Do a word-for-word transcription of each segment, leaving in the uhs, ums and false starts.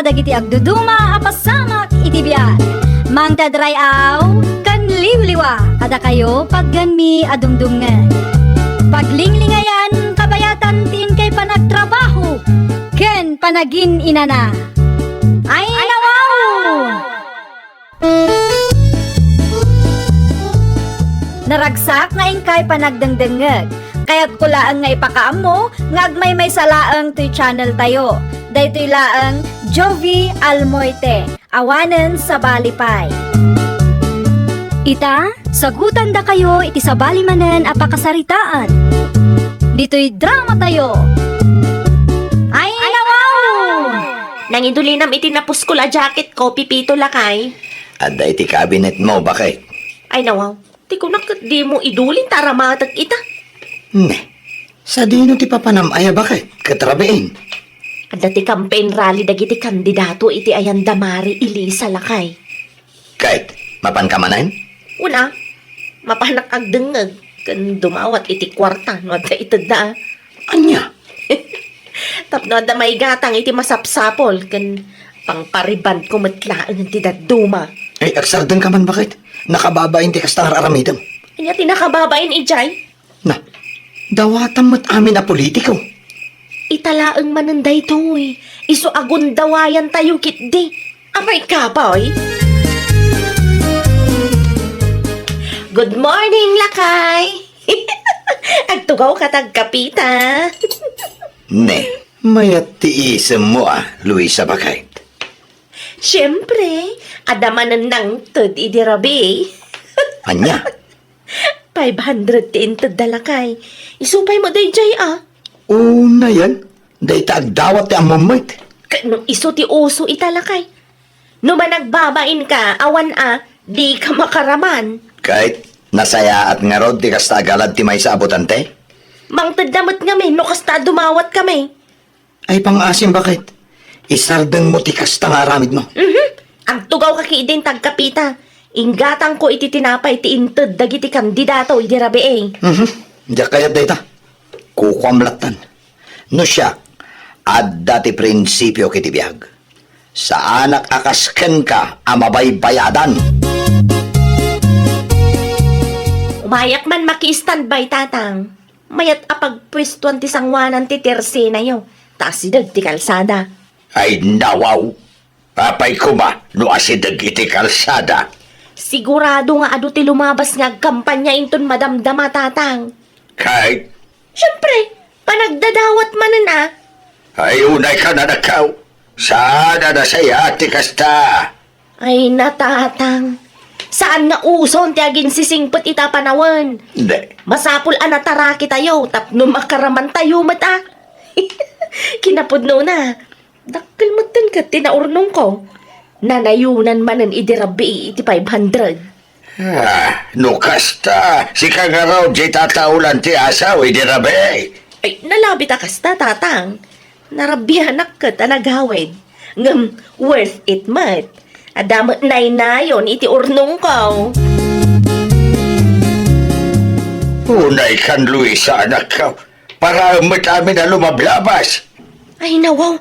dagiti agduduma a pasamak iti biag. Mangted ray-aw ken liwliwa kadakayo pagganmi a dumdumngeg. Paglinglingayan kabayatan ti inkay panagtrabaho ken panagin-inana. Ay, nawaw! Naragsak nga inkay panagdengdengngeg. Kayatko laeng nga ipakaammo nga agmaymaysa laeng toy channel tayo. Daytoy laeng Jovi Almoite, awanen sabali pay. Ita, sagutandakayo iti sabali manen a pakasaritaan. Ditoy drama tayo. Ay, nawaw! Nangidulinam iti napuskol a jacket ko, Pipito lakay. Adda iti cabinet mo, baket. Ay, nawaw. Ti kunak ket dimo idulin ta aramatek ita. Ne, sadino ti papanam aya, baket, ket rabiin? Adda ti campaign rally dagiti kandidato iti ayan da Mari Elisa lakay. Ket, mapanka manen? Una, mapanak agdengngeg ken dumawat iti kuarta no adda itedda. Ania? Tapno adda maigatang iti masapsapul ken pangparibandko met laeng ti dadduma. Ay, agsardengka man, baket? Nakababain ti kasta nga ar-aramidem. Ania ti nakababain idiay? Na, dawatam met amin a politiko. Ita laeng manen daytoy. Isu a gundawayantayo ketdi. Apay, kapoy? Good morning, lakay. Agtugawka ta agkapita. Ne, mayat ti isemmo a, Luisa, baket. Siempre, adda manen nangted idi rabii. Ania? Five hundred ti intedda, lakay. Isu pay met daydiay a. Unayen, dayta agdawat ti ammom met. Ket no isu ti uso ita, lakay. No managbabainka, awan a, dika makaraman. Ket nasayaat ngarud ti kasta a galad ti maysa a botante? Mangtedda met ngamin no kasta a dumawatkami. Ay, pangaasim, baket? Isardengmo ti kasta nga aramidmo. Mhm. Agtugawka ketdin ta agkapita. Inggatangko iti tinapay ti inted dagiti kandidato idi rabii. Mhm. Diak kayat dayta. Kukuam lattan. No siak, adda ti prinsipio iti biag. Saanak a kas kenka a mabaybayadan. Umayak man maki-standby, tatang. Mayat a pagpuestuan ti sanguanan ti tersenayo, ta asideg ti kalsada. Ay, nawaw! Apay koma no asideg iti kalsada? Sigurado nga adu ti lumabas nga agkampanya inton madamdama, tatang. Kay? Siempre, panagdadawat manen a. Ay, unayka, anakko. Saan a nasayaat ti kasta? Ay, natatang. Saan nga uson ti aginsisingpet ita a panawen? Di. Masapul a natarakitayo tapno makaramantayo met a. Kinapudnona, dakkel metten ket ti naurnongko. Nanayonan manen idi rabii iti five hundred. Ah, no kasta, sika ngarud diay tataolan ti asaw idi rabii. Ay, nalabit a kasta, tatang. Narabianak ket a nagawid. Ngem worth it met. Adda met naynayon iti urnongko. Unaykan, Luisa, anakko. Para met amin a lumablabas. Ay, nawaw.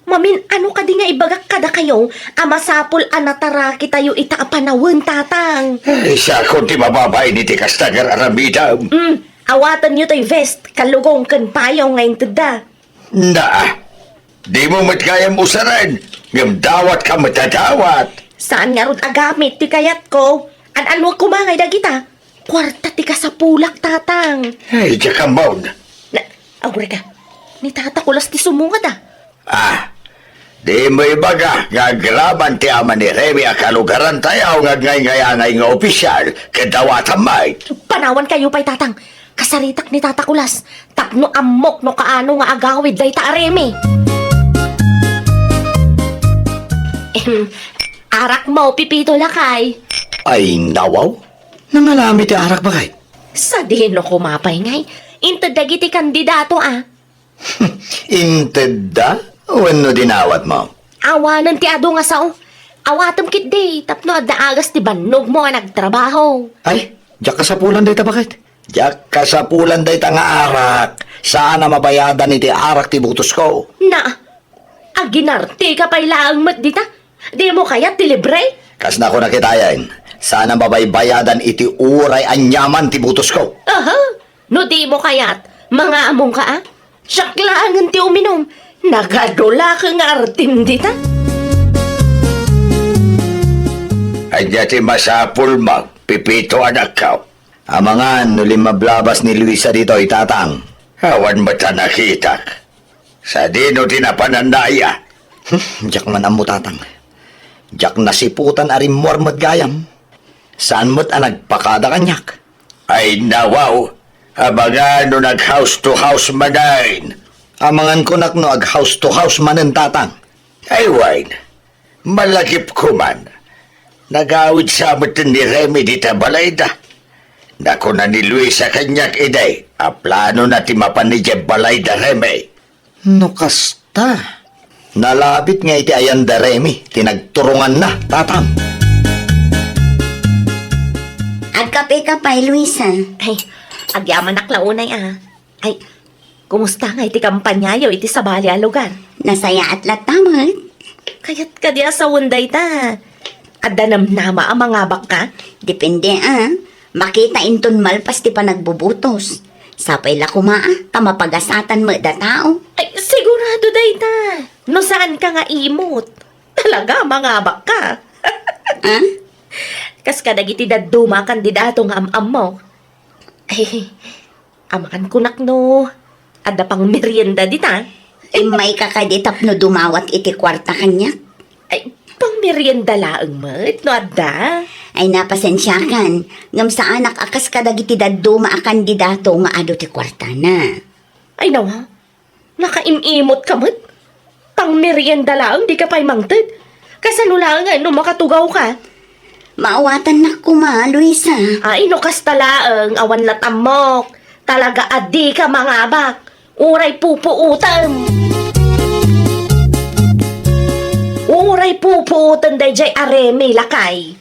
Mamin-ano kadi nga ibagak kadakayo a masapul a natarakitayo ita a panawen, tatang? Ay, sakon ti mababain iti kasta nga ar-aramidem. Mm, awatenyo toy vest, kalugong ken payong nga intedda. Na, dimo met gayam usaren, ngem dawatka met a dawat. Saan ngarud a gamit ti kayatko. An-ano koma ngay dagita? Kuarta ti kasapulak, tatang. Ay, diak ammo. Na, agurayka. Ni Tata Kulas ti sumungad, a. Ah, dimo ibaga nga agraman ti ama ni Remy a kalugarantayo nga agngayngayangay nga opisyal ket dawatam met. Panawankayo pay, tatang. Kasaritak ni Tata Kulas tapno ammok no kaano nga agawid dayta a Remy. Ehem, arakmo, Pipito lakay. Ay, nawaw. Nangalami ti arak, baket? Sadino koma pay ngay? Inted dagiti kandidato a. Intedda wenno dinawatmo? Awanen ti adu nga sao. Awatem ketdi tapno adda agas ti bannogmo a nagtrabaho. Ay, diak kasapulan dayta, baket. Diak kasapulan dayta nga arak. Saan a mabayadan iti arak ti botosko. Na, Aginarti ka pay laeng met dita. Dimo kayat ti libre? Kas na ko nakitayen, saan a mabaybayadan iti uray aniaman ti butosko. Aha, no dimo kayat, mangaamong ka, a? Siak laengen ti uminum. Nagadulak nga artim dita. Ania ti masapulmo, Pepito, anakko? Amangan no limmablabas ni Luisa ditoy, tatang. Awan met a nakitak. Sadino ti napanannaya? Hmm, diak man ammo, tatang. Diak nasiputan a rimmuar met gayam. Saan met a nagpakada kaniak. Ay, nawaw, amangan no nag-house to house manen. Amangan kunak no ag-house to house manen, tatang. Ay, wen, malagipko man. Nagawid sa met ni Remy dita balayda. Nakuna ni Luisa kaniak idi a planona ti mapan idiay balayda, Remy. No kasta, nalabit nga iti ayan da Remy ti nagturonganna, tatang. Agkape ka pay, Luisa. Ay, agyamanak la unay, a. Ay, kumusta nga iti kampanyayo iti sabali a lugar? Nasayaat latta met. Kayat kadi a sawen dayta. Adda namnama a mangabak ka? Depende, a. Makita inton malpas ti panagbubutos. Sapay la koma, a, ta mapagasatan met da tao. Ay, sigurado dayta. No saan ka nga imot, talaga mangabak ka. A? Kas kadagiti dadduma a kandidato nga am-ammo. Ay, amangan kunak no adda pangmerienda dita. Immayka kadi tapno dumawat iti kuarta kaniak? Ay, pangmerienda laeng met no adda. Ay, napasensiakan, ngem saanak a kas kadagiti dadduma a kandidato nga adu ti kuartana. Ay, nawa, nakaim-imot ka met. Pangmerienda laeng, dika pay mangted. Kasano laeng nga no makatugaw ka? Maawatannak koma, Luisa. Ay, no kasta laeng, awan lat ammok. Talaga a dika mangabak. Uray pupuotem. Uray pupuotem daydiay a Remy, lakay.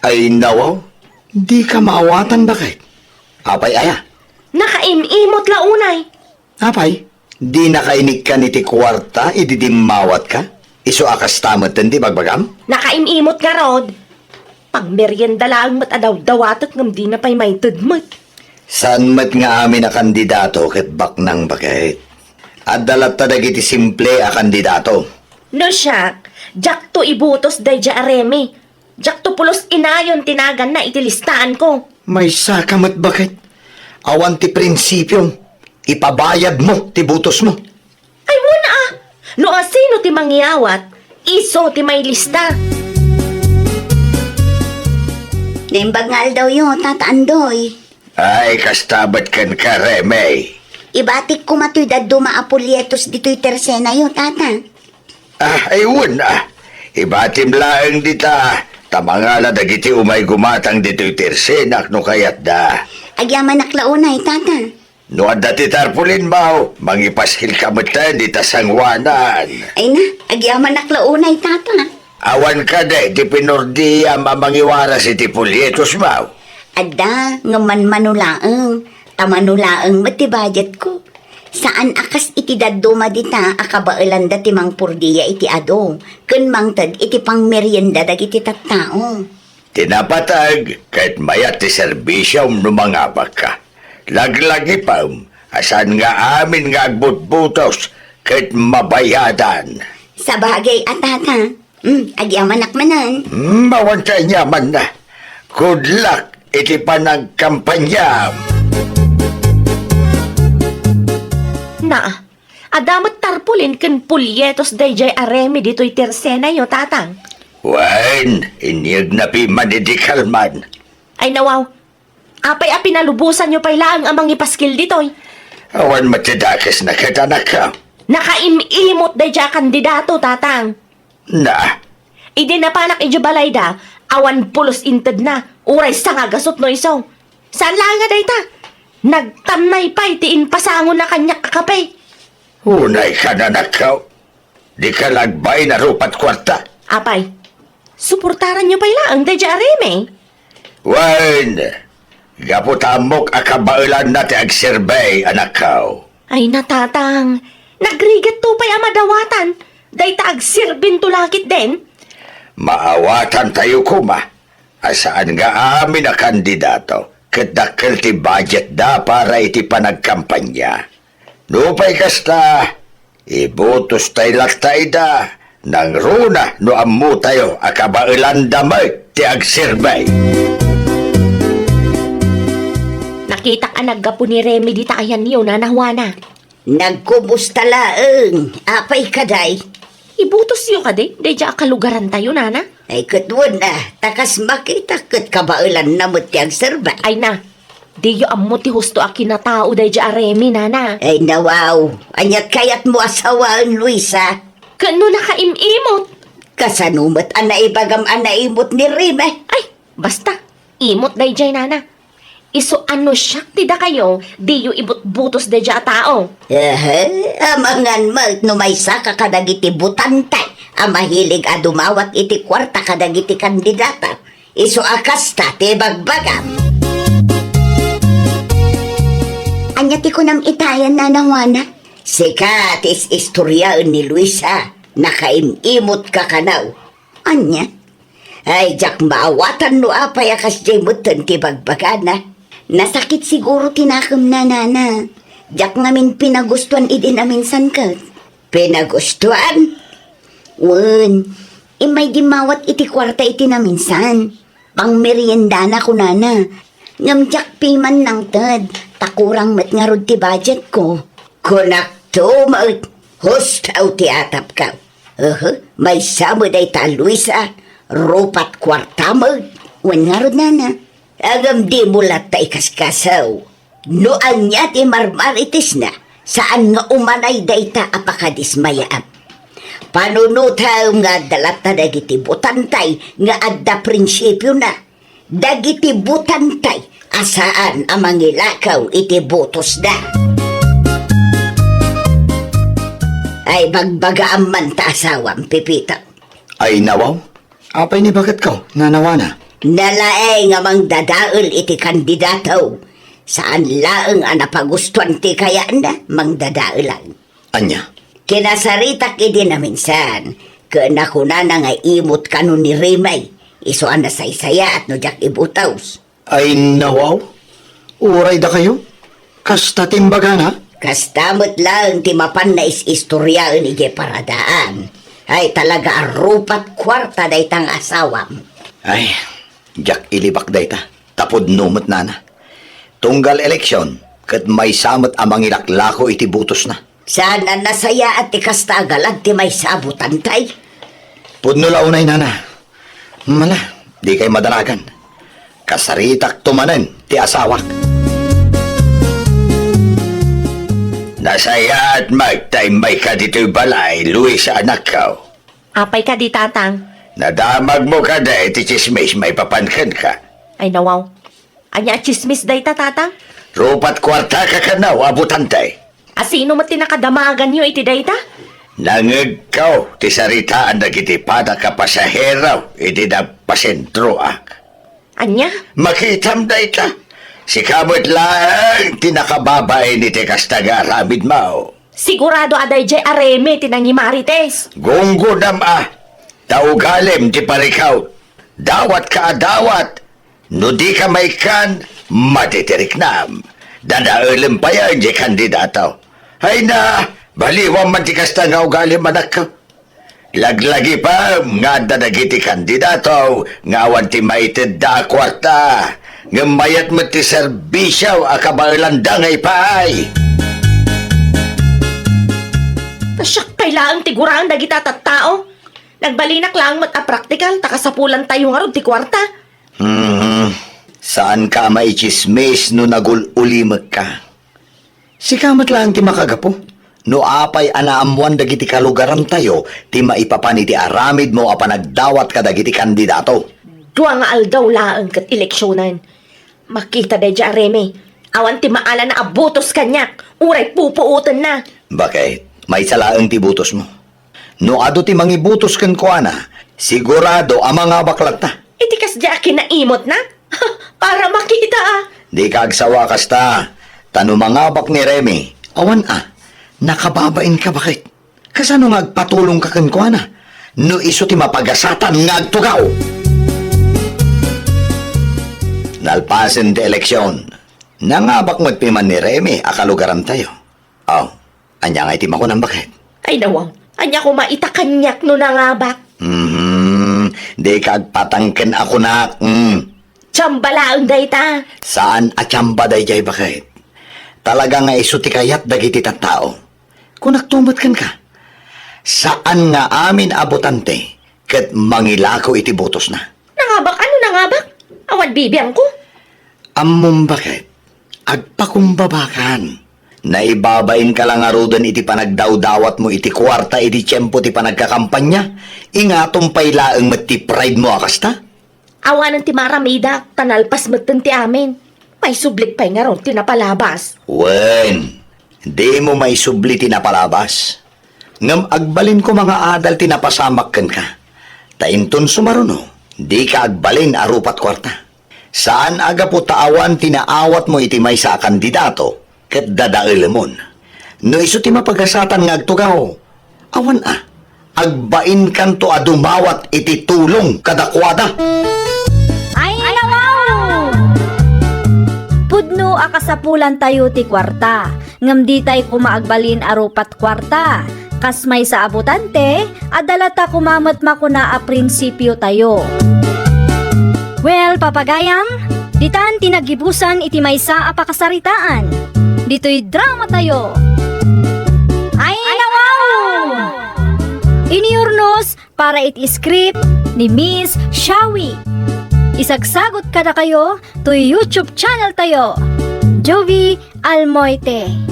Ay, nawaw, dika maawatan, baket. Apay aya? Nakaim-imot la unay. Apay, dinaka inikkan iti kuarta idi dimmawatka? Isu a kasta metten ti bagbagam? Nakaim-imot ngarud. Pangmerienda laeng met a dawdawatek ngem dina pay maited met. Saan met nga amin a kandidato ket baknang, baket? Adda latta dagiti simple a kandidato. No siak, diakto ibutos daydiay a Remy. Diakto pulos inayon ti naganna iti listaanko. Maysaka met, baket. Awan ti prinsipiom. Ipabayadmo ti butosmo. Ay, wen a! No asino ti mangyawat, isu ti mailista. Naimbag nga aldawyo, Tata Andoy. Ay, kasta met kenka, Remy. Ibatik koma toy dadduma a polyetos ditoy tersenayo, Tata. Ah, ay, wen a. Ibatim laeng dita, ta mangala dagiti umay gumatang ditoy tersenak no kayatda. Agyamanak la unay, Tata. No adda ti tarpaulin, baw, mangipaskilka metten dita sangoanan. Ay na, agyamanak la unay, Tata. Awan kadi ti pinordiam a mangiwaras iti polyetos, baw? Adda, ngem manmano laeng. Ta mano laeng met ti budgetko. Saan a kas iti dadduma dita a kabaelanda ti mangpordia iti adu ken mangted iti pangmerienda dagiti tattao. Ti napateg ket mayat ti serbisiom no mangabakka. Laglagipem a saan nga amin nga agbutbutos ket mabayadan. Sabagay a, Tata. Hmm, agyamanak manen. Hmm, awan kaniamanna. Good luck iti panagkampanyam. Naa, adda met tarpaulin ken polyetos daydiay a Remy ditoy tersenayo, Tatang. Wen, inyegna piman idi kalman. Ay, nawaw. Apay a pinalubosanyo pay laeng a mangipaskil ditoy? Awan met ti dakesna ket, anakko. Nakaim-imot daydiay a kandidato, Tatang. Na? Idi napanak idiay balayda, awan pulos intedna, uray sangagasut no isu. Saan laeng a dayta? Nagtannay pay ti impasangona kaniak a kape. Unay ka, anakko. Dika la agbain a rupat kuarta. Apay, suportaranyo pay laeng daydiay a Remy? Wen, gapu ta ammok a kabaelanna ti agserbi, anakko. Ay na, Tatang, nagrigatto pay a madawatan. Dayta agserbinto la ketdin? Maawatantayo koma a saan nga amin a kandidato ket dakkel ti budgetda para iti panagkampanya. Nupay kasta, ibutostay latta ida, nangruna no ammotayo a kabaelanda met ti agserbi. Nakitak a naggapu ni Remy dita ayanyo, Nana Juana. Nagkumusta laeng? Apay kadi? Ibutosyo kadi daydiay a kalugarantayo, Nana? Ay, ket wen a, ta kas makitak ket kabaelanna met ti agserbi. Ay na, diyo ammo ti husto a kinatao daydiay a Remy, Nana. Ay, nawaw. Aniat kayatmo a sawaen, Luisa? Ket no nakaim-imot? Kasano met a naibagam a naimot ni Remy? Ay, basta. Imot daydiay, Nana. Isu a no siak ti dakayo, diyo ibutbutos daydiay a tao. Ehe, amangan met no maysaka kadagiti butante a mahilig a dumawat iti kuarta kadagiti kandidata. Isu a kasta ti ibagbagam. Ania ti kunam itayan, Nana Juana? Sika ti is-istoriaen ni Luisa. Nakaim-imot ka kano. Ania? Ay, diak maawatan no apay a kasdiay metten ti bagbagana. Nasakit siguro ti nakemna, Nana. Diak ngamin pinagustuan idi naminsan ket. Pinagustuan? Wen, immay dimmawat iti kuarta iti naminsan. Pangmeriendana, kunana. Ngem diak piman nangted, ta kurang met ngarud ti budgetko. Kunakto met, husto ti atapko. Uhu, maysa met dayta, Luisa, rupat kuarta met. Wen ngarud, Nana. Ngem dimo latta ikaskaso. No ania ti marmaritesna, saan nga umanay dayta a pakadismayaam. Panunotem nga adda latta dagiti butante nga adda prinsipiona. Dagiti butante a saan a mangilakaw iti butosda. Ay, bagbagaam man ta asawam, Pepito. Ay, nawaw. Apay ni baketko, Nana Juana? Nalaeng a mangdadael iti kandidato. Saan laeng a napagustuan ti kayatna, mangdadaelan. Ania? Kinasaritak idi naminsan, ket nakunana nga imot kano ni Remy, isu a nasaysayaat no diak ibutos. Ay, nawaw. Uray dakayo? Kasta ti imbagana? Kasta met laeng ti mapan nga is-istoriaen idiay paradaan. Ay, talaga a rupat kuarta dayta nga asawam. Ay, diak ilibak dayta. Ta pudno met, Nana. Tunggal eleksion, ket maysa met a mangilaklako iti butosna. Saan a nasayaat ti kasta a galad ti maysa a butante? Pudno la unay, Nana. Mala, dikay madanagan. Kasaritakto manen ti asawak. Nasayaat met ta immayka ditoy balay, Luisa, anakko. Apay kadi, Tatang? Nadamagmo kadi ti tsismis maipapan kenka? Ay, nawaw. Ania a tsismis dayta, Tatang? Rupat kuartaka kano a butante. A sino met ti nakadamaganyo iti dayta? Nangngegko ti saritaan dagiti padak a pasahero idi nagpasentroak. Ania? Makitam dayta. Sika met laeng ti nakababain iti kasta nga aramidmo. Sigurado a daydiay a Remy ti nangimarites. Gunggonam a, ta ugalim ti parikaw. Dawatka a dawat. No dika maikkan, madi ti riknam. Dadaelem payen diay kandidato. Ay na, baliwam man ti kasta nga ugalim, anakko. Laglagipem nga adda dagiti kandidato nga awan ti maitedda a kuarta, ngem mayat met ti serbisio a kabaelanda nga ipaay. Ta siak pay laeng ti guraan dagita tattao. Nagbalinak laeng met a praktikal ta kasapulantayo ngarud ti kuarta. Hmm, saanka a maitsismis no nagul-ulimekka. Sika met laeng ti makagapu. No apay a naammoan dagiti kalugarantayo ti maipapan iti aramidmo a panagdawat kadagiti kandidato? Dua nga aldaw laeng ket eleksionen. Makita daydiay a Remy, awan ti maalaen a butos kaniak, uray pupuotenna. Baket, maysa laeng ti butosmo. No adu ti mangibutos kenkuana, sigurado a mangabak latta. Iti kasdiay a kinaimotna? Para makita a. Dika agsawa kasta, ta no mangabak ni Remy, awan a, nakababainka, baket. Kasano nga agpatulongka kenkuana no isu ti mapagasatan nga agtugaw? Nalpasen ti eleksion, nangabak met piman ni Remy a kalugarantayo. Aw, ania ngay ti makunam, baket? Ay, nawaw. Ania koma ita kaniak no nangabak? Mhm, dika agpatangken a kunak. Mm. Tsamba laeng dayta. Saan a tsamba daydiay, baket. Talaga nga isu ti kayat dagiti tattao. Kunakto met kenka, saan nga amin a botante ket mangilako iti botosna. Nangabak? Ano nangabak? Awan bibiangko. Ammom, baket, agpakumbabakan. Naibabainka la ngaruden iti panagdawdawatmo iti kuarta idi tiempo ti panagkakampanya. Ingatom pay laeng met ti pride mo a kasta. Awanen ti maaramidak, ta nalpas metten ti amin. Maisublik pay ngarud ti napalabas. Wen, dimo maisubli ti napalabas. Ngem agbalin koma nga adal ti napasamak kenka. Ta inton sumaruno, dika agbalin a rupat kuarta. Saan a gapu ta awan ti naawatmo iti maysa a kandidato ket dadaelemon. No isu ti mapagasatan nga agtugaw, awan a, agbainkanto a dumawat iti tulong kadakuada. Ay, nawaw! Pudno a kasapulantayo ti kuarta, ngem ditay koma agbalin a rupat kuarta. Kas maysa a botante, adda latta koma met makuna a prinsipiotayo. Well, papagayam, ditan ti naggibusan iti maysa a pakasaritaan. Ditoy dramatayo. Ay, nawaw! Iniurnos para iti script ni Miss Shawi. Isagsagot kadakayo toy YouTube channel tayo, Jovie Almoite.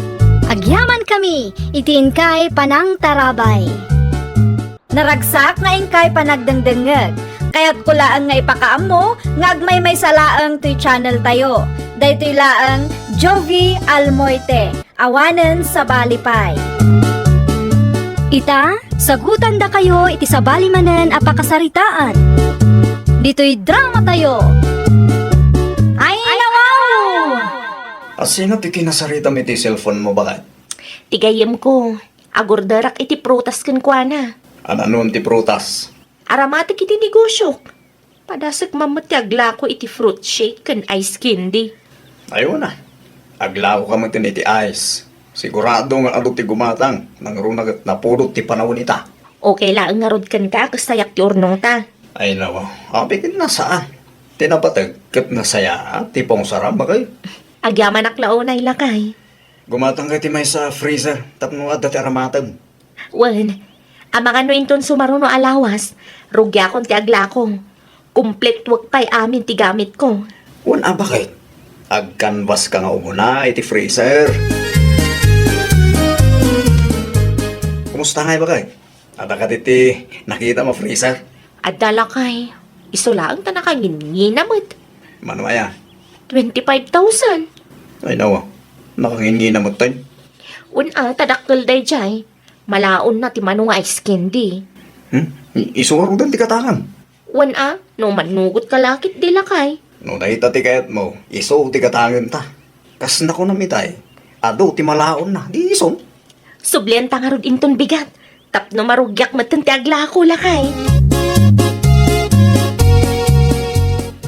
Agyamankami iti inkay panangtarabay. Naragsak nga inkay panagdengdengngeg. Kayatko laeng nga ipakaammo nga agmaymaysa laeng toy channel tayo. Daytoy laeng Jovie Almoite. Awanen sabali pay. Ita, sagutandakayo iti sabali manen a pakasaritaan. Ditoy dramatayo. Ay, nawaw! Asino ti kinasaritam iti cellphone mo, baket? Ti gayyemko, agorderak iti prutas kenkuana. Ananon ti prutas? Aramatek iti negosiok. Padasek man met ti aglako iti fruit shake ken ice candy. Ay, wen a. Aglakoka met iti ice. Sigurado nga adu ti gumatang, nangruna ket napudot ti panawen ita. Okay laeng ngarud kenka, kastayak ti urnongta. Ay, nawaw. Apay ket nasaan. Ti napateg ket nasayaat ti pungsaram, baket. Agyamanak la unay, lakay. Gumatangka iti maysa a freezer tapno adda ti aramatem. Wen, amangan no inton sumaruno a lawas, rugiakon ti aglako. Kumpletoek pay amin ti gamitko. Wen a, baket? Agkanbaska nga umuna iti freezer. Kumusta ngay, baket? Adda kadi ti nakitam a freezer? Adda, lakay. Isu laeng ta nakangingina met. Mano aya? Twenty-five thousand. Ay, nawaw. Nakangingina met, tay. Wen a, ta dakkel daydiay. Malaonna ti mano nga ice candy. Hmm? I-, isu ngaruden ti katangan. Wen a, no mannugotka la ketdi, lakay. No dayta ti kayatmo, isu ti katangenta. Kas nakunam itay, adu ti malaonna, di isun. Sublianta ngarud inton bigat, tapno marugiak metten ti aglako, lakay.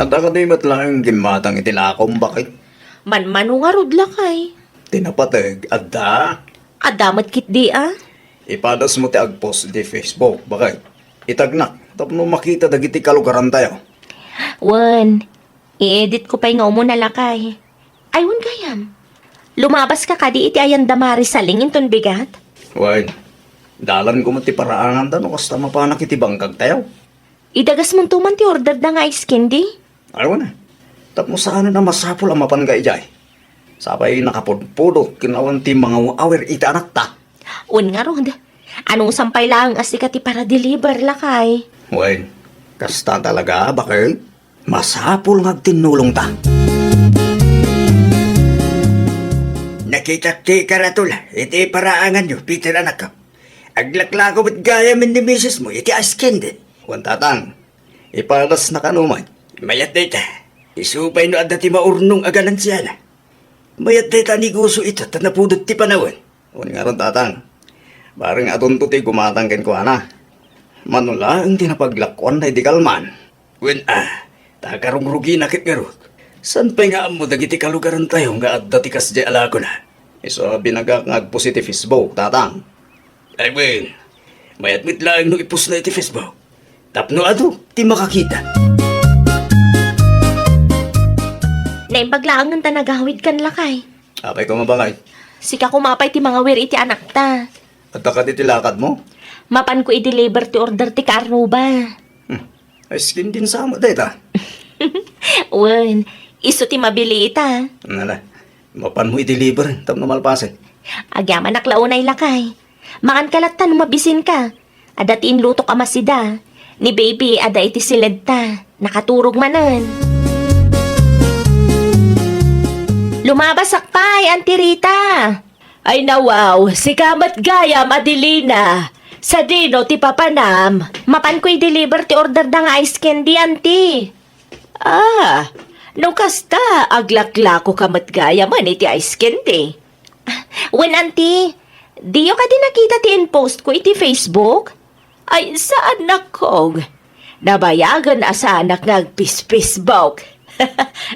Adda kadi met laeng gimmatang iti lakom, baket? Manmano ngarud, lakay. Ti napateg, adda. Adda met ketdi a. Ipadasmo ti agpost iti Facebook, baket. Itagnak, tapno makita dagiti kalugarantayo. Wen, i-editko pay nga umuna, lakay. Ay, wen gayam. Lumabaska kadi iti ayan da Mari Saling inton bigat? Wen, dalanko met ti paraanganda no kasta mapanak iti bangkagtayo. Idagasmonto man ti orderda nga ice candy? Ay, wen a. Tapno saanen a masapul a mapanka idiay. Sapay nakapudpudot ken awan ti mangaw-awir iti anakta. Wen ngarud. Anusam pay laeng a sika ti para-deliver, lakay. Wen, kasta talaga, baket? Masapul nga agtinnulongta. Nakitak ti karatula iti paraanganyo, Peter, anakko. Aglaklako met gayamen ni misesmo iti ice candy. Wen, tatang, ipadasnakano met. Mayat dayta. Isu pay no adda ti maurnong a ganansiana. Mayat dayta a negosio ita ta napudot ti panawen. Wen ngarud, tatang, Parang adunto ti gumatang kenkuana. Mano laeng ti napaglakuan daydi kalman. Wen a, ta karugrugina ket ngarud. Saan pay nga ammo dagiti kalugarantayo nga adda ti kasdiay a lakona? Isu a binagak nga agpost iti Facebook, tatang. Ay wen, mayat met laeng no ipostna iti Facebook. Tapno adu ti makakita. Naimbag laengen ta nagawidkan, lakay. Apay ko mabangay? Sika koma pay ti mangawir iti anakta. Adda kadi ti lakadmo? Mapanko i-deliver ti order ti kaarruba. Hmm. Ay, skin din sama dayta. Wen, isu ti mabili ita. Nala, mapanmo i-deliver tapno malpasen. Agyamanak la unay, lakay. Manganka latta no mabisinka. Adda ti inlutok a masida. Ni baby, adda iti siledta. Nakaturog manen. Lumabasak pay, Auntie Rita. Ay, nawaw, sika met gayam, Adelina. Sadino ti papanam? Mapanko i-deliver ti order da nga ice candy, Auntie. Ah, no kasta, aglaklako ka met gayamen iti ice candy. Wen, Auntie, diyo kadi nakita ti in-post ko iti Facebook? Ay, saan, nakong. Nabayagen a saanak nga agpis-Facebook.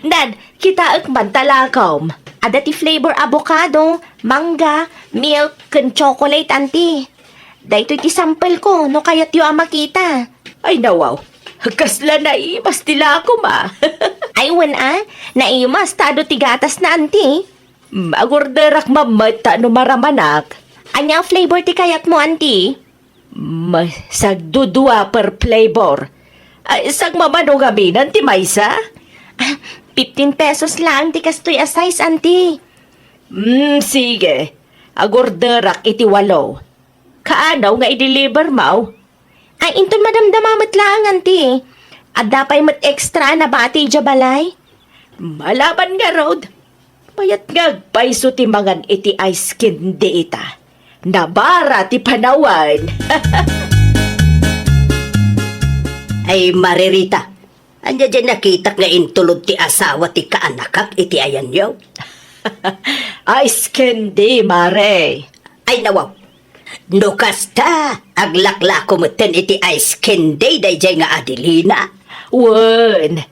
Nan, kitaek man ta lakom. Adda ti flavor avocado, mangga, milk, ken chocolate, Auntie. Daytoy ti sample ko no kayatyo a makita. Ay, nawaw. Kasla naimas ti lakom a. Ay, wen a, naimas ta adu ti gatasna, Auntie. Mm, agorderak mammet ta no maramanak. Ania a flavor ti kayatmo, Auntie? Mm, sagdudua per flavor. Ay, sagmamano ngamin ti maysa? Ah, fifteen pesos laeng ti kastoy a size, Auntie. Mm, sige. Agorderak iti walo. Kaano nga i-deliver mo? Ay, inton madamdama met laeng, Auntie. Adda pay met extra a nabati idiay balay. Malaman ngarud, mayat nga agpayso ti mangan iti ice candy ita. Nabara ti panawen. Ay, Mare Rita, ania diay nakitak nga intulod ti asawa ti kaanakak iti ayanyo? Ice candy, Mare. Ay, nawaw. No kasta, aglaklako metten iti ice candy daydiay nga Adelina. Wen,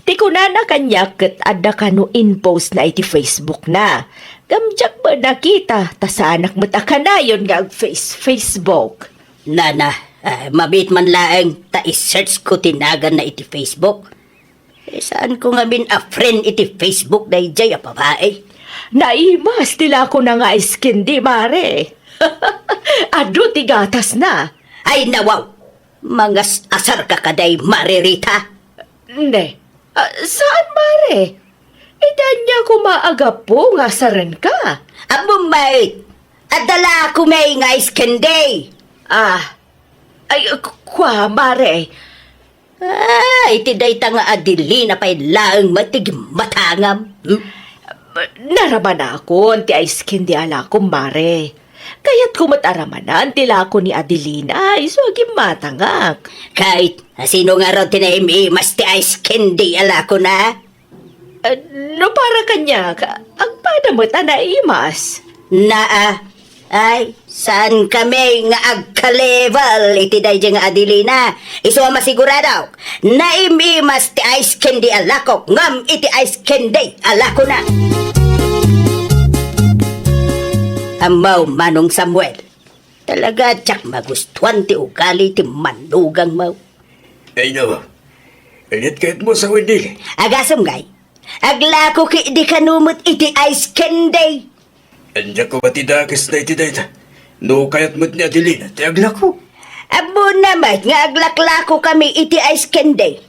ti kunana kaniak ket adda kano in-postna iti Facebook na. Ngem diak met nakita, ta saanak met a kanayon nga ag-face-, Facebook. Nana, ah, mabiit man laeng ta i-search ko ti naganna iti Facebook. Eh, saanko ngamin a friend iti Facebook daydiay a babai? Naimas ti lakona nga ice candy, Mare. Adu ti gatasna. Ay, nawaw! Mangas-asarka kadi, Mare Rita? Ne, ah, saan, Mare? Iti ania koma a gapu nga asarenka? Ammom met, adda la koma nga ice candy. Ah, ay, ku-, kua, Mare. Ah, iti dayta nga Adelina pay laeng met ti gimmatangam. Hmm? Naramanakon ti ice candy a lakom, Mare. Kayatko met a ramanan ti lako ni Adelina, isu a gimmatangak. Ket, sino ngarud ti naim-imas ti ice candy a lakona? Ah, no para kaniak, agpada met a naimas. Naa, ay, saankami nga agka-level iti daydiay nga Adelina. Isu a masiguradok, naim-imas ti ice candy a lakok, ngem iti ice candy a lakona. Ammo, Manong Samuel, talaga diak magustuan ti ugali ti manugangmo. Ay, no. Init kayatmo sa Wendy. Agasem ngay. Aglako ketdi kano met iti ice candy. Ania koma ti dakes na iti dayta? No kayat met ni Adelina ti aglako. Ammona met nga aglaklakokami iti ice candy.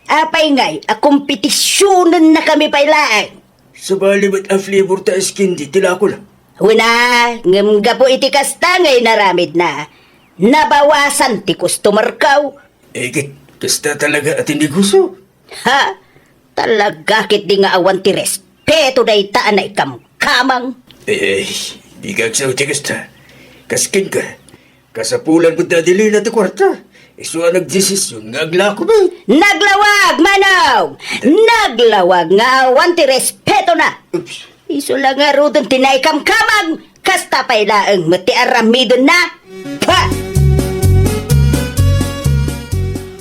Apay ngay a kompetisyonennakami pay laeng? Sabali met a flavor ti ice candy ti lakona. Wen a, ngem gapu iti kasta nga inaramidna, nabawasan ti customerko. Eh, ket kasta talaga a ti negosyo. Ha? Talaga ketdi nga awan ti respeto dayta a naikamkamang. Eh, eh, dika agsao ti kasta. Kas kenka, kasapulan met ni Adelina ti kuarta. Isu a nagdesisyon nga aglako met. Naglawag, Manong! Naglawag nga awan ti respetona! Oops. Isu la ngaruden ti naikamkamang, kasta pay laeng met ti aramidenna. Pa!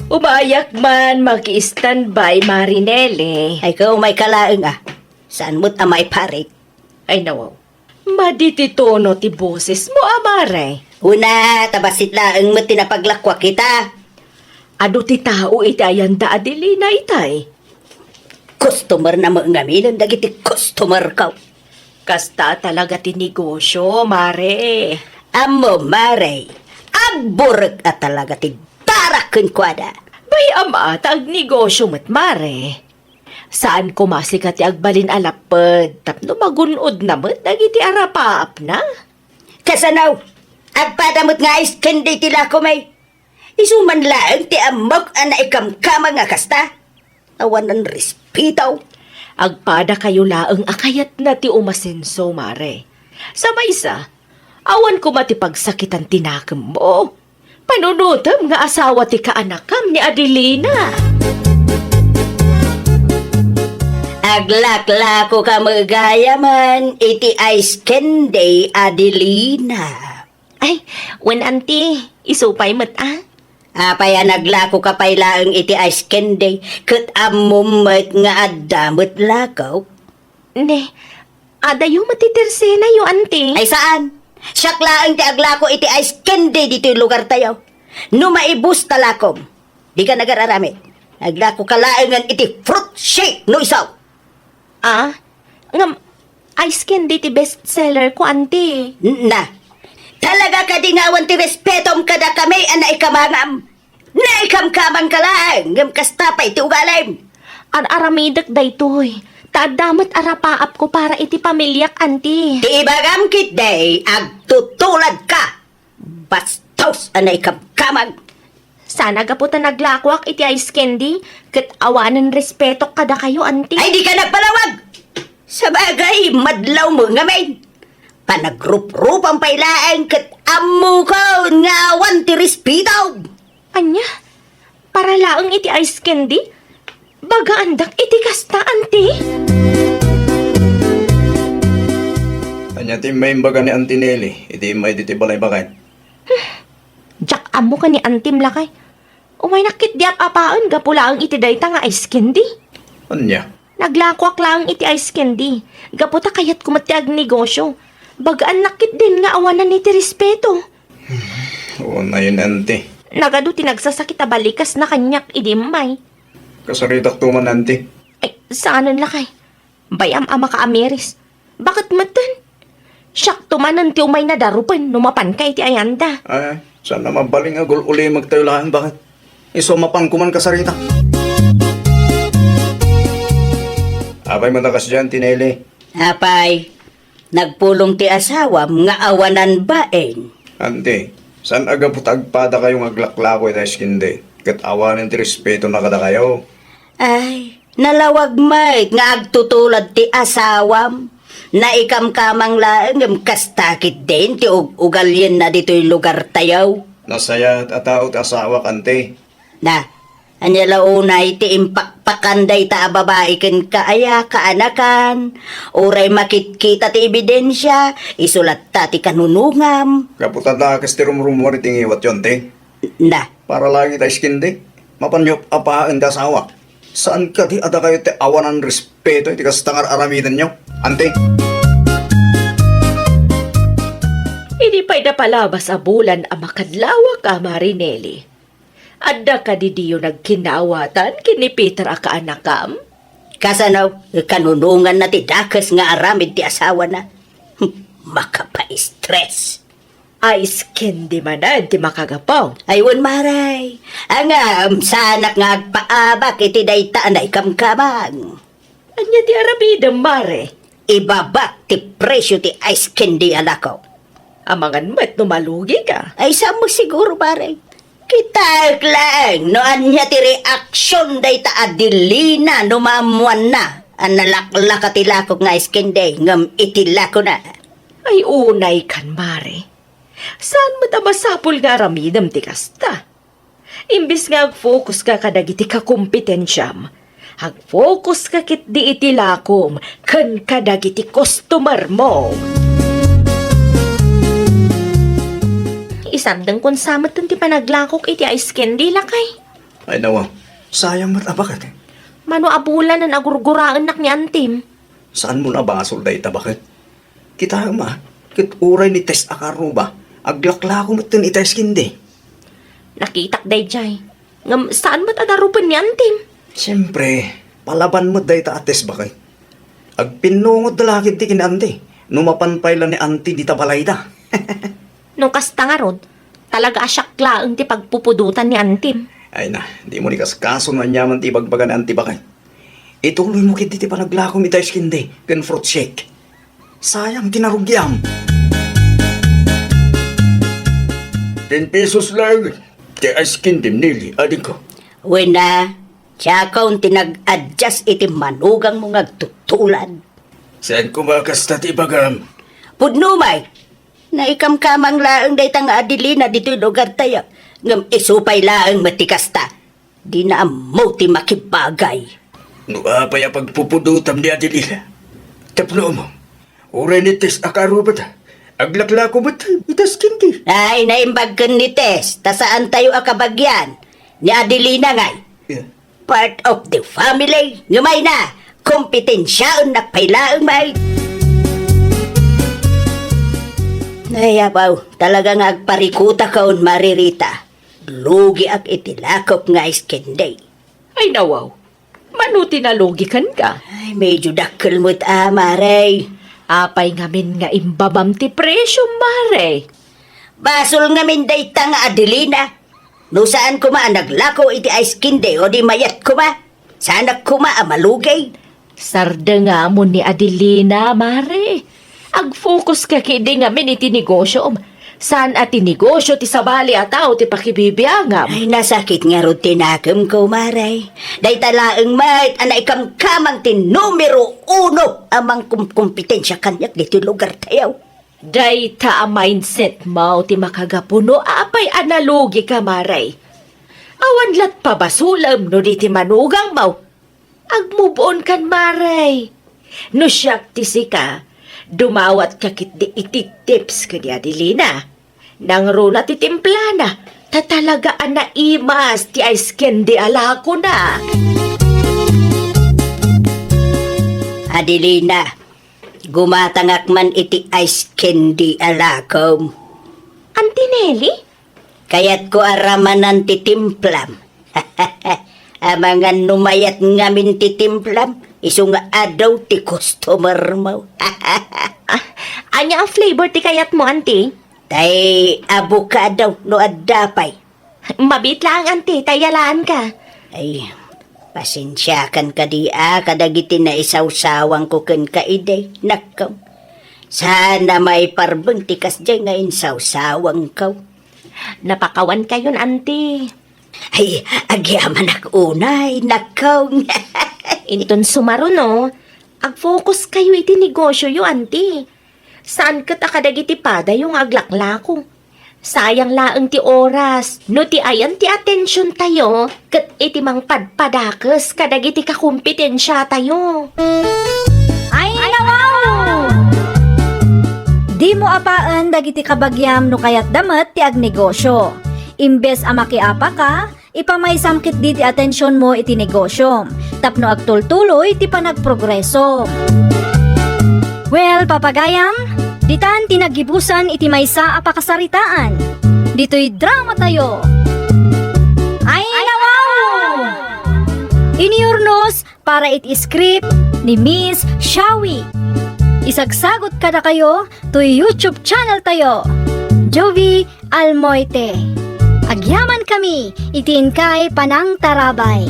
Umayak man, maki-standby, Mare Nelly. Ay, kaumay ka laeng, ah. Saan mo't a maiparit? Ay, nawaw. Madi ti tono ti boses mo, a, Mare. Una, ta bassit laeng met ti napaglakuak ita. Adu ti tao iti ayanda, Adelina, itay. Customer na met ngamin dagiti customer ko. Kasta talaga ti negosyo, Mare. Ammo, Mare, agburek a talaga ti darak kenkuada. Bay, ama, ta agnegosyo met, Mare. Saan koma sika ti agbalin a lapped tapno magun-odna met dagiti arapaapna? Kasano? Agpada met nga ice candy ti lakom, ay? Isu man laeng ti ammok a naikamkamang a kasta. Awanan respeto. Agpadakayo laeng a kayatna ti umasenso, Mare. Sa maysa, awan koma ti pagsakitan ti nakemmo. Panunotem nga asawa ti kaanakam ni Adelina. Aglaklako ka met gayamen iti ice candy, Adelina. Ay, wen, Auntie, isu pay met, a. Apay a naglako ka pay laeng iti ice candy, ket ammom met nga adda met lako? Ne, adayo met ti tersenayo, Auntie. Ay, saan? Siak laeng ti aglako iti ice candy ditoy lugartayo. No maibus ta lakom, dika nagararamid. Aglako ka laengen iti fruit shake no isu. Ah, ngem ice candy ti best seller ko, Auntie. Na, talaga kadi nga awan ti respetom kadakami a naikamangam? Naikamkamang ka laeng, ngem kasta pay ti ugalim. Ar-aramidek daytoy. Ta adda met arapaap ko para iti pamiliak, Auntie. Ti ibagam ketdi, agtutulad ka. Bastos a naikamkamang. Saan a gapu ta naglakoak iti ice candy, ket awanen respetok kadakayo, Auntie. Ay, dika nagpalawag! Sabagay, madlawmo ngamin. Panagruprupam pay laeng ket ammokon nga awan ti respeto. Ania? Para laeng iti ice candy? Bagaandak iti kasta, Auntie? Ania ti imbaga ni Auntie Nelly iti immay ditoy balay baket? Diak ammo ken ni Auntie, lakay. Umaynak ketdi ap-apaen gapu laeng iti dayta nga ice candy. Ania? Naglakoak laeng iti ice candy gapu ta kayatko met ti agnegosyo. Bagaannak ketdin nga awanan iti respeto. Unayen, Auntie. Nagadu ti nagsasakit a balikasna kaniak idi immay. Kasaritakto man, Auntie. Ay, saanen, lakay. Bay-am a makaamiris. Baket metten? Siakto manen ti umayna darupen no mapanka iti ayanda. Ay, saan a mabalin nga gul-ulimektayo laeng, baket? Isu a mapanko man kasarita. Apay met a kasdiay, Auntie Nelly? Apay, nagpulong ti asawam nga awanan bain. Auntie, saan a gapu ta agpadakayo nga aglaklako iti ice candy ket awanen ti respetona kadakayo? Ay, nalawag met nga agtutulad ti asawam. Naikamkamang laeng ngem kasta ketdin ti ug-, ugalienna ditoy lugartayo. Nasayaat a tao ti asawak, Auntie. Na, ania la unay ti impakpakan dayta a babai kenka aya, kaanakan? Uray makitkita ti ebidensia, isu latta ti kanunongam. Gapu ta dakes ti rumrumuar iti ngiwatyo, Auntie. Na. Para laeng ita ice candy, mapanyo ap-apaen ti asawak. Saan kadi a dakayo ti awanan respeto iti kasta nga ar-aramidenyo, Auntie? Idi pay napalabas a bulan a makadlawak a, Mare Nelly, adda kadi diyo nagkinnaawatan ken ni Peter a kaanakam? Kasano, kanunonganna ti dakes nga aramid ti asawana? Makapaistres. Ice candy manen ti makagapu. Ay, wen, Mare. Ngem, saanak nga agpaabak iti dayta a naikamkamang. Ania ti aramidem, Mare? Ibabak ti presio ti ice candy a lako. Amangan met no malugi ka. Ay, saan mo siguro, Mare. Kitaek laeng no ania ti reaksion dayta a Adelina no maammoanna a nalaklaka ti lakok nga ice candy ngem iti lakona. Ay, unay kan, Mare. Saan met a masapul nga aramidem ti kasta? Imbes nga agfocus ka kadagiti kakompetensiam, agfocus ka ketdi iti lakom ken kadagiti customer mo. Sardengkon sa metten ti panaglakok iti ice candy, lakay. Ay, nawa. Sayang met a baket. Mano a bulanen a gurguraennak ni antim? Saanmo a basol dayta baket? Kitaem a, ket uray ni Tess a kaarruba, aglaklako metten iti ice candy. Nakitak daydiay. Ngem saan met a darupen ni antim? Siempre, palaban met dayta a Tess baket. Agpinnungotda la ketdi ken ni anti, no mapan pay la ni anti dita balayda. No kasta ngarud, talaga a siak laeng ti pagpupudotan ni antim. Ay na, dimo ni kaskaso no aniaman ti ibagbaga ni anti baket. Ituloymo ketdi ti panaglakom ita ice candy ken fruit shake. Sayang ti narugiam. Ten pesos laeng ti ice candy, Nelly, adingko. Wen a, siakon ti nag-adjust iti manugangmo nga agtutulad. Saan koma kasta ti ibagam? Pudno may, naikamkamang laeng dayta nga Adelina ditoy lugartayo, ngem isu pay laeng met ti kasta. Dina ammo ti makibagay. No apay a pagpupudotam ni Adelina? Tapno mo, uray ni Tess a kaarrubata, aglaklako met ita ice candy. Ay, naimbag ken ni Tess, ta saantayo a kabagian. Ni Adelina ngay. Yeah. Part of the family. Ngem ay na, kompetensiaennak pay laeng may. Ay, apaw, talaga nga agparikutakon, Mare Rita. Lugiak iti lakok nga ice candy. Ay, nawaw. Mano ti nalugi kenka? Ay, medyo dakkel met a, Mare. Apay ngamin nga imbabam ti presyo, Mare? Basol ngamin dayta nga Adelina. No saan koma a naglako iti ice candy o di mayat koma, saanak koma a malugi. Sardengamon ni Adelina, Mare. Agfocus ka ketdi ngamin iti negosyom. Saan a ti negosyo ti sabali a tao ti pakibibiangam. Ay, nasakit ngarud ti nakemko, Mare. Dayta laeng met a naikamkamang ti numero uno a mangkumkompetensia kaniak ditoy lugartayo. Dayta a mindset mo ti makagapu no apay a nalugika, Mare. Awan lat pabasolem no di ti manugangmo. Agmove on kan, Mare. No siak ti sika, dumawatka ketdi iti tips ken ni Adelina. Nangruna ti timplana, ta talaga a naimas ti ice candy a lakona. Adelina, gumatangak man iti ice candy a lakom. Auntie Nelly? Kayatko a ramanan ti timplam. Amangan no mayat ngamin ti timplam, isu nga adu ti customer mo. Ah, ania a flavor ti kayatmo, Auntie? Tay avocado no adda pay. Mabiit laeng, Auntie, ta iyalaanka. Ay, pasensiakan kadi a kadagiti naisawsawangko kenka idi, nakkaw. Saan a maiparbeng ti kasdiay nga insawsawangko. Napakawankayon, Auntie. Ay, agyamanak unay, nakkaw. Inton sumaruno, agfocus kayo iti negosyoyo, Auntie. Saan ket a kadagiti padayo nga aglaklako. Sayang laeng ti oras no ti ayan ti atensiontayo ket iti mangpadpadakes kadagiti kakompetensiatayo. Ay, nawaw! Dimo apaen dagiti kabagiam no kayatda met ti agnegosyo. Imbes a makiapaka, ipamaysam ketdi ti atensionmo iti negosyom tapno agtultuloy ti panagprogresom. Well, papagayam, ditan ti naggibusan iti maysa a pakasaritaan. Ditoy dramatayo. Ay, nawaw! Inurnos para iti script ni Miss Shawi. Isagsagot kadakayo toy YouTube channel tayo, Jovi Almoite. Agyaman kami iti inkay panangtarabay.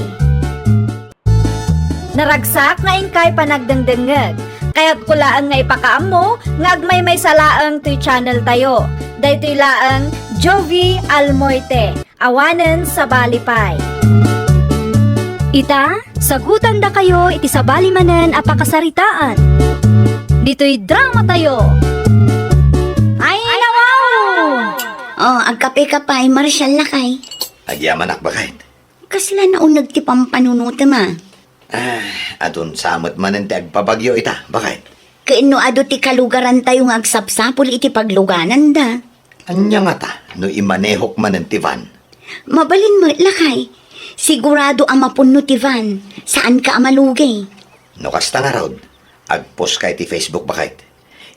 Naragsak nga inkay panagdengdengngeg. Kayatko laeng nga ipakaammo nga agmaymaysa laeng toy channel tayo. Daytoy laeng Jovi Almoite. Awanen sabali pay. Ita, sagutandakayo iti sabali manen a pakasaritaan. Ditoy dramatayo. Ay, nawaw! Oh, agkape ka pay, Marshall lakay. Agyamanak, baket. Kasla nauneg ti pampanunotem a. Ah, adun sa met manen ti agpabagyo ita, baket. Ken no adu ti kalugarantayo nga agsapsapul iti paglugananda. Ania ngata no imanehok manen ti van? Mabalin met, lakay. Sigurado a mapunno ti van. Saanka a malugi. No kasta ngarud, agpost ka iti Facebook, baket.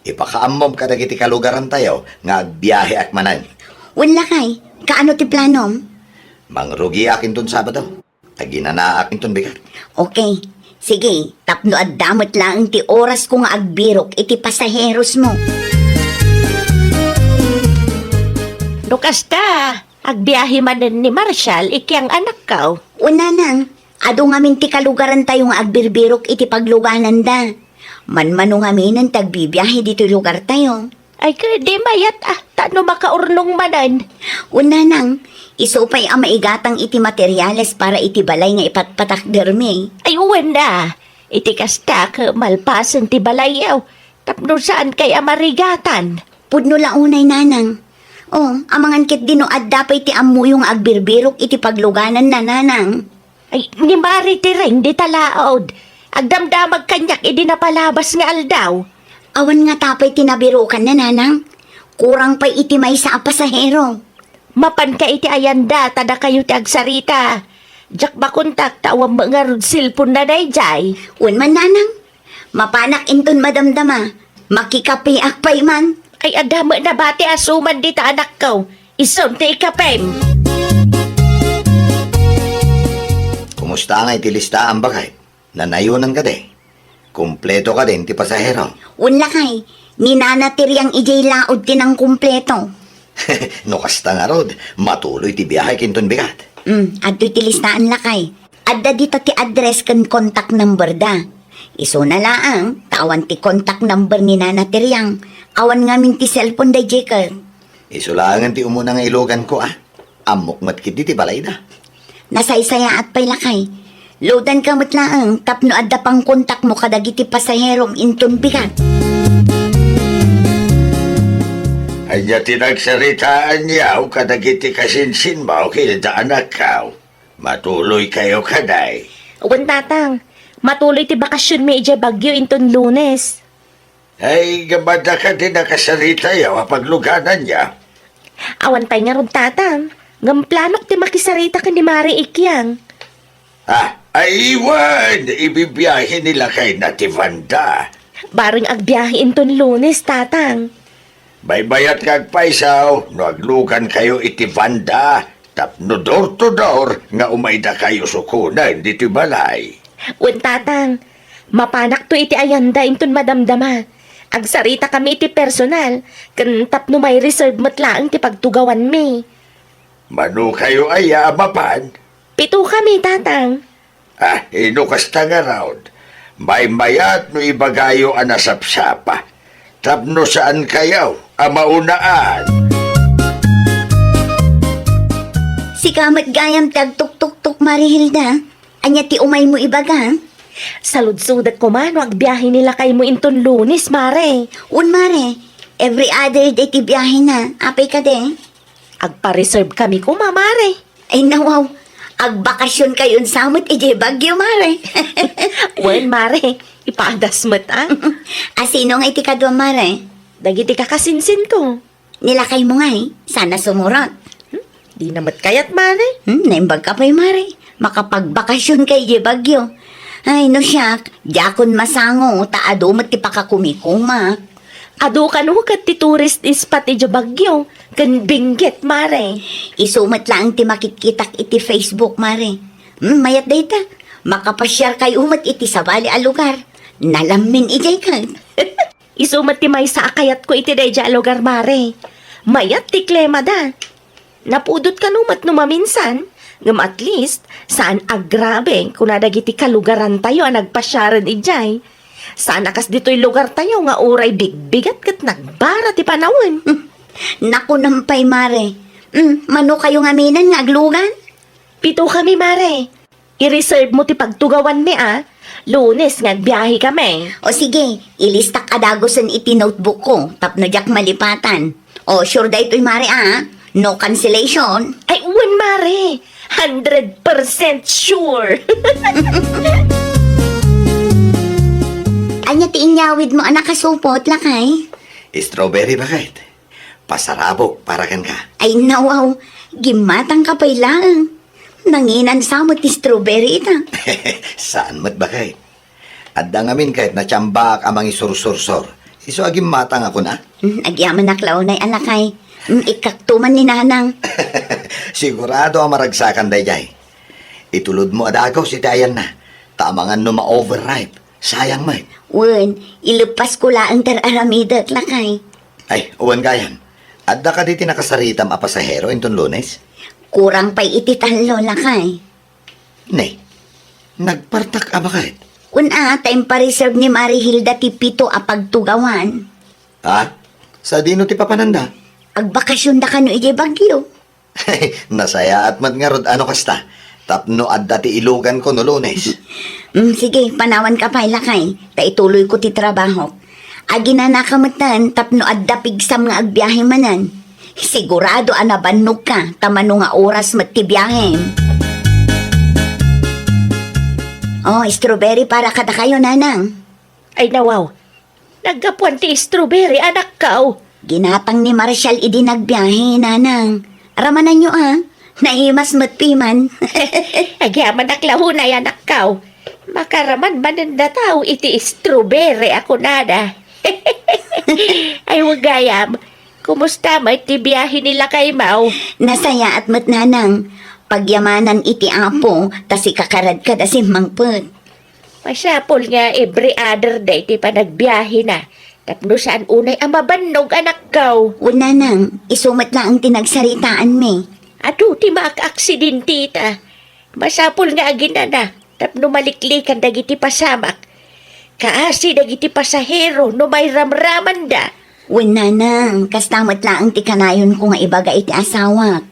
Ipakaammom kadagiti kalugarantayo nga agbiaheak manen. Wen, lakay, kaano ti planom? Mangrugiak inton Sabado. Aginanaak inton bigat. Okay. Sige, tapno adda met laeng ti orasko nga agbirok iti pasaherosmo. No kasta, agbiahe manen ni Marshall ikiang anakko. O, nanang, adu ngamin ti kalugarantayo nga agbirbirok iti paglugananda. Manmano ngaminen ti agbibiahe ditoy lugartayo. Ay, ket di mayat, ah, ta no makaurnong manen. Wen, nanang, isu pay a maigatang iti materiales para iti balay nga ipatpatakdermi. Ay, wen a. Iti kasta, ket malpasen ti balayyo, tapno saan kay a marigatan. Pudno la unay, nanang. O, amangan ketdi no adda pay ti ammoyo nga agbirbirok iti paglugananna, nanang. Ay, ni Mari ti ring dita laud. Agdamdamag kaniak idi napalabas nga aldaw. Awan ngata pay ti nabirokanna, nanang. Kurang pay iti maysa a pasahero. Mapanka iti ayanda ta dakayo ti agsarita. Diak makontak ta awan met ngarud cellphone-na daydiay. Wen man, nanang. Mapanak inton madamdama. Makikapeak pay man. Ay, adda met nabati a suman dita anakko. Isun ti ikapem. Kumusta ngay ti listaan, baket? Nanayonan kadi? Kumpleto kadin ti pasahero? Wen, lakay, ni Nana ti Riang idiay laud ti nangkumpleto. No kasta ngarud, matuloy ti biahek inton bigat. Hmm, adtoy ti listaan, lakay. Adda dita ti address ken contact number da. Isuna laeng, ta awan ti contact number ni Nana ti Riang. Awan ngamin ti cellphone daydiay ket. Isu laengen ti umuna nga iluganko, a. Ammok met ketdi ti balayda. Nasaysayaat pay, lakay. Loadanka met laeng tapno adda pangkontakmo kadagiti pasaherom inton bigat. Ania ti nagsaritaanyo kadagiti kasinsinmo, Hilda, anakko? Matuloykayo kadi? Wen, Tatang. Matuloy ti bakasionmi idiay Baguio inton Lunes. Ay, ngem adda kadi nakasaritayo a paglugananyo? Awan pay ngarud, Tatang. Ngem planok ti makisarita ken ni Mari ikiang. Ah, ay, wen, ibibiahe ni lakayna ti vanda. Bareng agbiahe inton Lunes, Tatang. Maymayat nga agpayso no aglugankayo iti vanda tapno door to door nga umaydakayo sukonen ditoy balay. Wen, Tatang, mapanakto iti ayanda inton madamdama. Agsaritakami iti personal, ken tapno mai-reserve met laeng ti pagtugawanmi. Manokayo aya a mapan? Pitokami, Tatang. Ah, no kasta ngarud, maymayat no ibagayo a nasapsapa, tapno saankayo a maunaan. Sika met gayam ti agtuktuktok, Mari Hilda. Ania ti umaymo ibaga? Saludsodek koma no agbiahe ni lakaymo inton Lunes, Mare. Wen, Mare. Every other day ti biahena. Apay kadi? Agpa-reserve kami koma, Mare. Ay, nawaw. Agbakasionkayon sa met idiay Baguio, Mare. Wen, Mare. Ipadas met, a. A, sino nga iti kadua, Mare? Dagiti kakasinsinko. Ni lakaymo ngay, sana sumurot. Hmm? Dina met kayat, Mare. Hmm, naimbagka pay, Mare. Makapagbakasionka idiay Baguio. Ay, no siak, diakon masango, ta adu met ti pakakumikumak. Adu kano ket ti tourist spot idiay Baguio, ken Benguet, Mare. Isu met laeng ti makitkitak iti Facebook, Mare. Hmm, mayat dayta. Makapasiarkayo met iti sabali a lugar. Nalammin idiay ket. Isu met ti maysa a kayatko iti daydiay a lugar, Mare. Mayat ti klimada. Napudot kano met no maminsan, ngem at least, saan a grabe, kuna dagiti kalugarantayo a nagpasiaren idiay. Saan a kas ditoy lugartayo nga uray bigbigat ket nagbara ti panawen. Nakunan pay, Mare. Hmm, manokayo ngaminen nga aglugan? Pitokami, Mare. I-reserve mo ti pagtugawanmi, a. Lunes nga agbiahekami. O sige, ilistak a dagusen iti notebookko tapno diak malipatan. O, sure daytoy, Mare, a. No cancellation. Ay, wen, Mare. Hundred percent sure. Ania ti inyawidmo a nakasupot, lakay? Strawberry, baket. Pasarabok para kenka. Ay, nawaw, gimmatangka pay laeng. Nanginan sa met ti strawberry ita. Saan met, baket? Adda ngamin ket natiambaak a mangisursursor. Isu a gimmatang a kuna. Mm, agyamanak la unay a lakay. Mm, ikkakto man ni Nanang. Sigurado a maragsakan daydiay. Itulodmo a dagus iti ayanna. Ta amangan no ma-overripe. Sayang met. Wen, ileppasko laeng ti ar-aramidek, lakay. Ay, wen gayam. Adda kadi ti nakasaritam a pasahero inton Lunes? Kurang pay iti tallo, lakay. Ne, nagpartak a baket? Wen a, ta impareserve ni Mari Hilda ti pito a pagtugawan. Ha? Sadino ti papananda? Agbakasionda kano idiay Baguio. Nasayaat met ngarud a no kasta, tapno adda ti iluganko no Lunes. Mm, sige, panawanka pay, lakay, ta ituloyko ti trabahok. Aginanaka metten tapno adda pigsam nga agbiahe manen. Sigurado a nabannogka, ta mano nga oras met ti biahem. Oh, strawberry para kadakayo, Nanang. Ay, nawaw. Naggapuan ti strawberry, anakko. Ginatang ni Marshall idi nagbiahe, Nanang. Ramananyo, a. Naimas met piman. Agyamanak la unay, anakko. Makaraman manen dataw iti strawberry a kunada. Ay, wen gayam. Kumusta met ti biahe ni lakaymo? Nasayaat met, Nanang. Pagyamanan iti Apo, ta sikakaradka da simmangpet. Masapul nga every other day ti panagbiahena, tapno saan unay a mabannog, anakko. Wen, Nanang, isu met laeng ti nagsaritaanmi. Adu ti maak-aksidente ita. Masapul nga aginana, tapno maliklikan dagiti pasamak. Kaasi dagiti pasahero no mairamramanda. Wen, Nanang, kasta met laeng ti kanayonko nga ibaga iti asawak.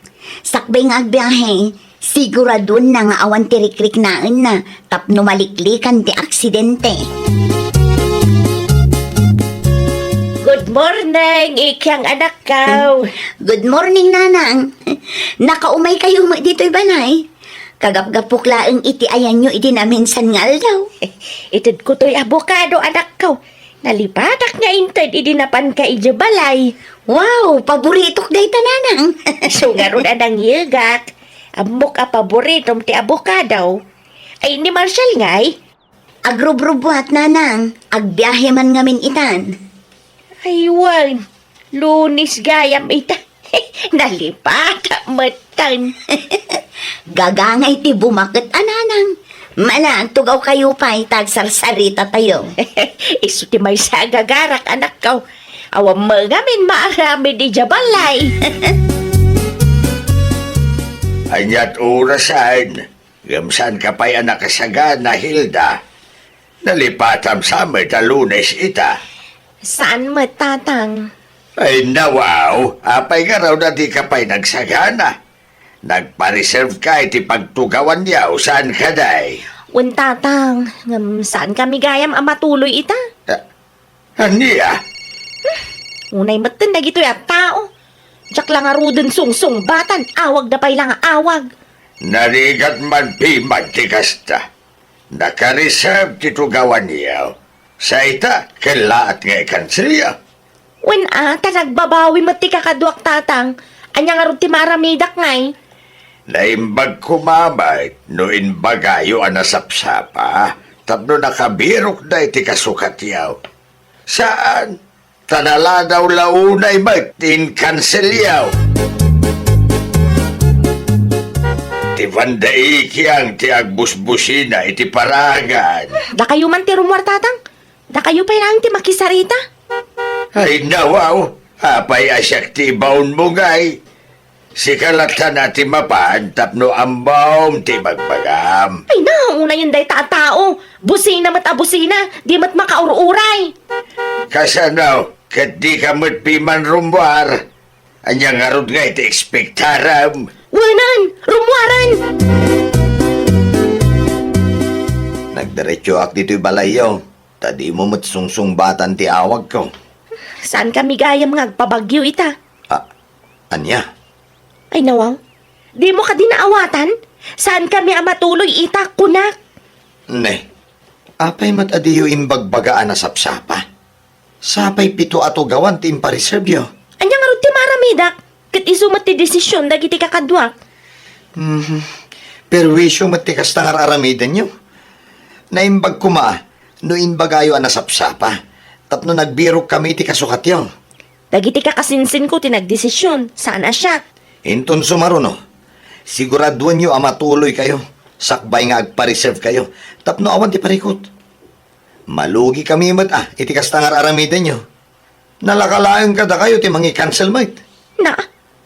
Sakbay nga agbiahe, siguraduenna nga awan ti rikriknaenna tapno maliklikan ti aksidente. Good morning, ikyang anakko. Good morning, Nanang. Nakaumaykayo met ditoy balay? Kagapgapok laeng iti ayanyo idi naminsan nga aldaw. Itedko toy abokado, anakko. Nalipatak nga inted idi napanka idiay balay. Wow, paboritok dayta, Nanang. Isu ngarud a nangyegak. Ammok a paboritom ti abokado. Ay, ni Marshall ngay? Agrubrubuat, Nanang. Agbiahe man ngamin itan. Ay, wen. Lunes gayam ita. Nalipatak metten. Gagangay ti bumaket a, Nanang. Mala, agtugawkayo pay ta agsarsarita tayo. Isu ti maysa a gagarak, anakko. Awan met ngamin maaramid idiay balay. Aniat orasan? Ngem saanka pay a nakasagana, Hilda? Nalipatam sa met a Lunes ita. Saan met, Tatang. Ay, nawaw, apay ngarud a dika pay nagsagana? Nagpareserve ka iti pagtugawanyo, saan kadi? Wen, Tatang, ngem saan kami gayam a matuloy ita? Ah, Ania? Unay metten dagitoy a tao. Diak la ngaruden sungsungbatan, awagda pay la nga awag. Narigat man piman ti kasta. Nakareserve ti tugawanyo. Sa ita, kellaat nga ikanselyo. Wen a, ta nagbabawi met ti kakaduak, Tatang. Ania ngarud ti maaramidak ngay? Naimbag koma met no imbagayo a nasapsapa tapno nakabirokda iti kasukatyo. Saan? Ta naladaw la unay met ti inkanselyo. Ti Banda Ikiang ti agbusbusina iti paragan. Dakayo man ti rummuar, Tatang. Dakayo pay laeng ti makisarita. Ay, nawaw. Apay a siak ti ibaonmo, ngay? Sika latta ti mapan tapno ammom ti ibagbagam. Ay, naunayen dayta a tao. Busina met a busina, di met makaur-uray. Kasano? Ket dika met piman rummuar? Ania ngarud ngay ti ekspektarem? Wenan, rummuaren! Nagdiretsoak ditoy balayyo, ta dimo met sungsungbatan ti awagko. Saan kami gayam nga agpabagyo ita? Ah, ania? Ay, nawaw. Dimo kadi naawatan? Saan kami a matuloy ita, kunak? Ne, apay met a diyo imbagbaga a nasapsapa? Sapay pito a tugawan ti impareservyo. Ania ngarud ti maram idak, ket isu met ti desisyon dagiti kakaduak. Mhm. Perwisyo met ti kasta nga ar-aramidenyo. Naimbag koma no imbagayo a nasapsapa tapno nagbirokkami iti kasukatyo. Dagiti kakasinsinko ti nagdesisyon, saan a siak. Inton sumaruno, siguraduenyo a matuloykayo sakbay nga agpa-reserve kayo tapno awan ti parikut. Malugikami met a iti kasta nga ar-aramidenyo. Nalaka laeng kadakayo ti mangi-cancel met. Na,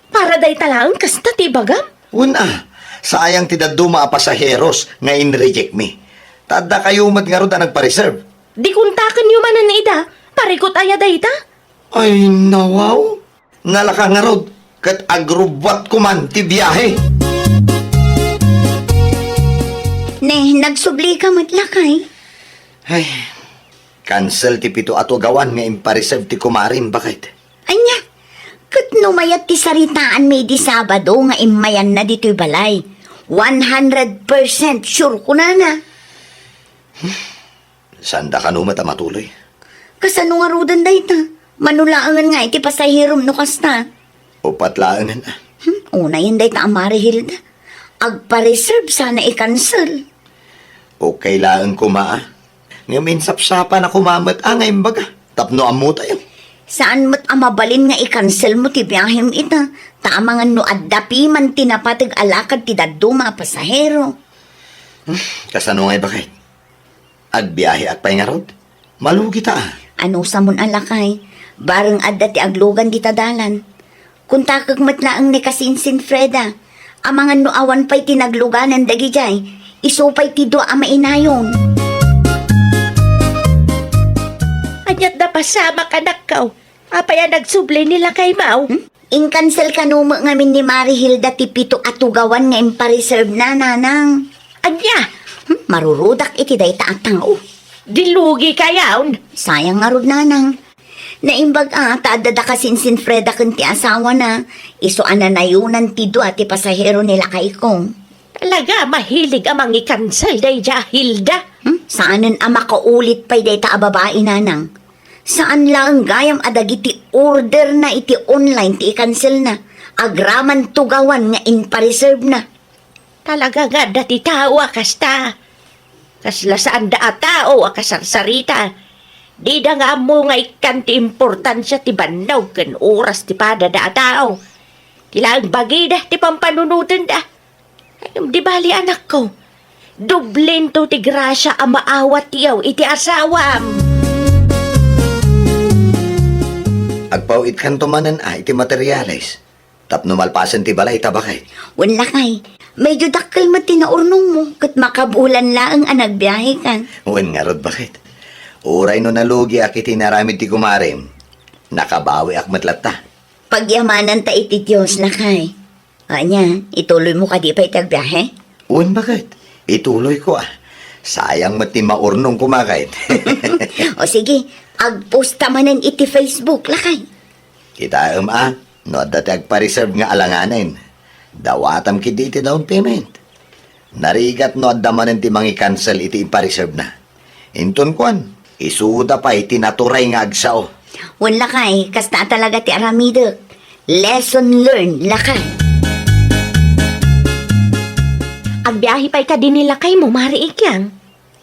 para dayta laeng kasta ti ibagam? Wen a, sayang ti dadduma a pasaheros nga in-reject mi. Ta addakayo met ngarud a nagpa-reserve. Di kontakenyo manen ida, parikut aya dayta? Ay, nawaw. Nalaka ngarud, ket agrubbuatko man ti biahe. Ne, nagsublika met, lakay. Ay, cancel ti pito a tugawan nga impareserve ti kumarim, baket. Ania? Ket no mayat ti saritaanmi idi Sabado nga immayanna ditoy balay, one hundred percent sure kunana. Saanda kano met a matuloy? Kasano ngaruden dayta? Mano laengen nga iti pasaherom no kasta? Upat laengen a. Hmm, unayen dayta a Mari Hilda. Agpa-reserve sana i-cancel. Okay laeng koma a. Ngem insapsapa na koma met a nga imbaga. Tapno ammotayo. Saan met a mabalin nga i-cancel mo ti biahem ita. Ta amangan no adda piman ti napateg a lakad ti dadduma a pasahero. Hmm, kasano ngay baket? Agbiaheak pay ngarud? Malugita a. Anusam mon a lakay, bareng adda ti aglugan dita dalan. Kontakek met laeng ni kasinsin Freda. Amangan no awan pay ti nagluganan dagidiay, isu pay ti dua a mainayon. Aniat da pasamak, anakko? Apay a nagsubli ni lakay mo? Hmm? Inkansel kano met ngamin ni Mari Hilda ti pito a tugawan nga impareserve na, nanang. Ania? Hmm, marurudak iti dayta a tao. Di lugi kayon. Sayang ngarud, nanang. Naimbag a, ta adda da kasinsin Freda ken ti asawana. Isu a nanayonan ti dua ti pasahero ni lakayko. Talaga, mahilig a mangikansel daydiay a Hilda. Hmm? Saanen a makaulit pay dayta a babai, nanang. Saan laeng gayam a dagiti order na iti online ti i-cancel na, agraman tugawan nga impareserve na. Talaga nga adda ti tao a kasta. Kasla saanda a tao a kasarsarita. Dida nga ammo nga ikkan ti importansia ti bannog ken oras ti padada a tao. Ti laeng bagida ti pampanunotenda. Ay, di bali, anakko. Doblento ti grasia a maawatyo iti asawam. Agpaw-itkanto manen a iti materiales. Tapno malpasen ti balay ta, baket. Wen, lakay, medyo dakkel met ti naurnongmo, ket makabulan laeng a nagbiahekan. Wen ngarud, baket. Uray no nalugiak iti inaramid ti kumarem, nakabawiak met latta. Pagyamananta iti Dios, lakay. Ania, ituloymo kadi pay ti agbiahe? Wen, baket. Ituloyko a. Sayang met ti maurnong kumakayt. O sige, agposta manen iti Facebook, lakay. Kitaem a, no adda ti agpa-reserve nga alanganen, dawatam ketdi iti down payment. Narigat no adda manen ti mangi-cancel iti impareserve na. Inton kuan, isuda pay ti naturay nga agsao. Wen, lakay, kasta talaga ti aramidek. Lesson learned, lakay. Agbiahe pay kadi ni lakaymo, Mari Ikyang?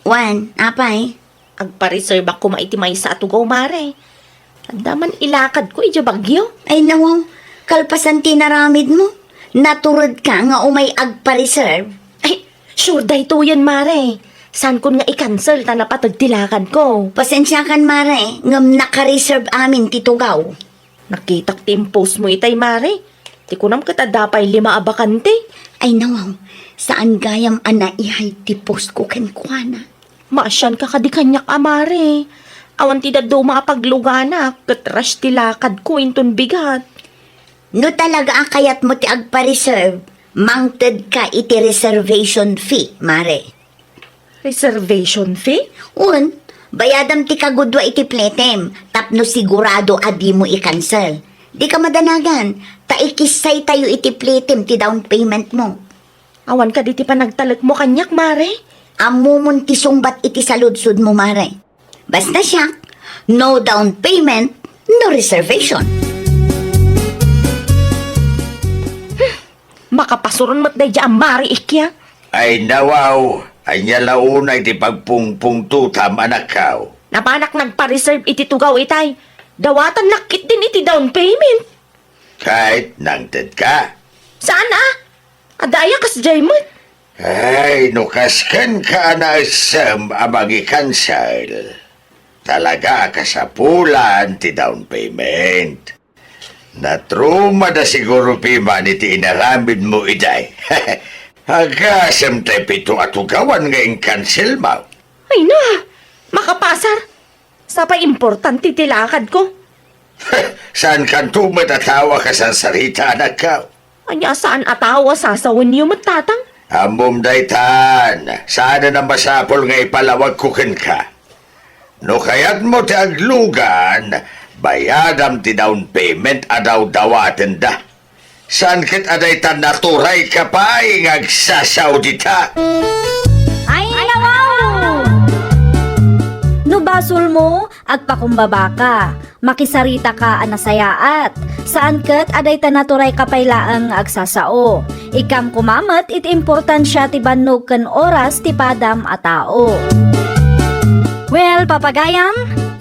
Wen, apay? Agpa-reserve ak koma iti maysa a tugaw, Mare. Adda man ilakadko idiay Baguio. Ay, nawaw. Kalpasan ti naramidmo, naturedka nga umay agpa-reserve? Ay, sure daytoyen, Mare. Saankon nga i-cancel ta napateg ti lakadko. Pasensiakan, Mare, ngem naka-reserve amin ti tugaw. Nakitak ti impostmo itay, Mare. Ti kunam ket adda pay lima a bakante. Ay, nawaw. Saan gayam a naihay ti postko kenkuana? Maasianka kadi kaniak a, Mare. Awan ti dadduma a pagluganak ket rush ti lakadko inton bigat. No talaga a kayatmo ti agpa-reserve, mangtedka iti reservation fee, Mare. Reservation fee? Wen, bayadam ti kagudua iti pletem tapno sigurado a dimo i-cancel. Dika madanagan, ta ikissaytayo iti pletem ti down payment mo. Awan kadi ti panagtalekmo kaniak, Mare? Ammomon ti sungbat iti saludsodmo, Mare. Basta siak, no down payment, no reservation. Pakapasuron met daydi a mariikya. Ay, nawaw, ania la unay ti pagpungpungtotam, anakko? Napanak nagpa-reserve iti tugaw itay. Dawatannak ketdin iti down payment. Ket nangted ka? Saan a? Adda aya kasdiay met? Ay, no kasken ka a naessem a mangi-cancel, talaga a kasapulan ti down payment. Natrumada siguro piman iti inaramidmo idiay. Agasem tay pito a tugawan nga inkanselmo. Ay na, makapasar. Sapay importante ti lakadko. Saankanto met a tao a kasarsarita, anakko? Ania, saan a tao a sasawenyo met, tatang? Ammom daytan, saanen a masapul nga ipalawagko kenka. No kayatmo ti aglugan, bayadam ti down payment a dawdawatenda. Saan ket a dayta naturayka pay nga agsasaw dita? Ay, nawaw! No basolmo, agpakumbabaka. Makisaritaka a nasayaat. Saan ket a dayta naturayka pay laeng nga agsasao. Ikkam koma met iti importansia ti bannog ken oras ti padam a tao. Well, papagayam,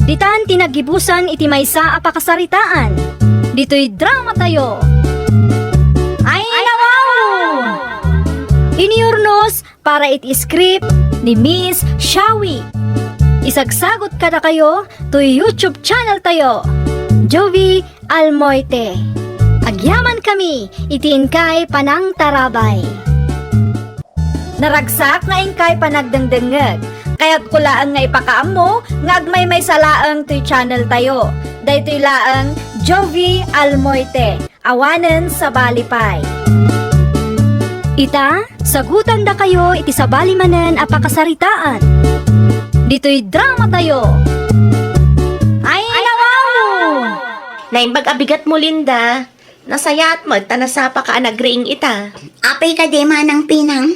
ditan ti naggibusan iti maysa a pakasaritaan. Ditoy dramatayo. Ay, nawaw! Iniurnos para iti script ni Miss Shawi. Isagsagot kadakayo toy YouTube channel tayo, Jovie Almoite. Agyaman kami iti inkay panangtarabay. Naragsak nga inkay panagdengdengngeg. Kayatko laeng nga ipakaammo nga agmaymaysa laeng toy channel tayo. Daytoy laeng Jovie Almoite. Awanen sabali pay. Ita, sagutandakayo iti sabali manen a pakasaritaan. Ditoy dramatayo. Ay, nawaw! Naimbag a bigatmo, Linda. Nasayaat met ta nasapaka a nagriing ita. Apay kadi, Manang Pinang?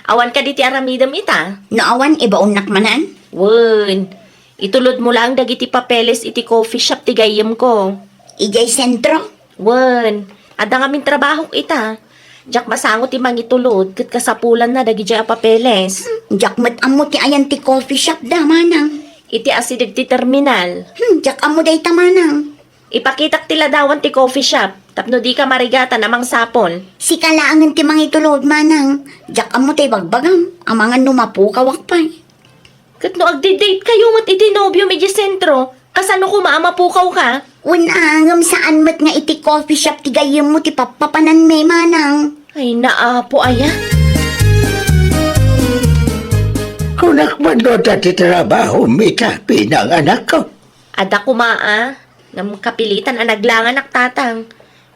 Awan kadi ti aramidem ita? No awan, ibaonnak manen? Wen, itulodmo laeng dagiti papeles iti coffee shop ti gayyemko. Idiay sentro? Wen, adda ngamin trabahok ita. Diak masango ti mangitulod ket kasapulanna dagidiay a papeles. Hmm, diak met ammo ti ayan ti coffee shop da, Manang. Iti asideg ti terminal. Hmm, diak ammo dayta, Manang. Ipakitak ti ladawan ti coffee shop tapno dika marigatan a mangsapol. Sika laengen ti mangitulod, Manang. Diak ammo ti ibagbagam, amangan no mapukawak pay. Ket no agdi-date kayo met iti nobiom iti sentro, kasano koma a mapukawka? Wen a, ngem saan met nga iti coffee shop ti gayyemmo ti pappapananmi, Manang. Ay, naapo aya. Kunak man no adda ti trabahom ita, Pinang, anakko. Adda koma a, ngem kapilitan a naglanganak, Tatang.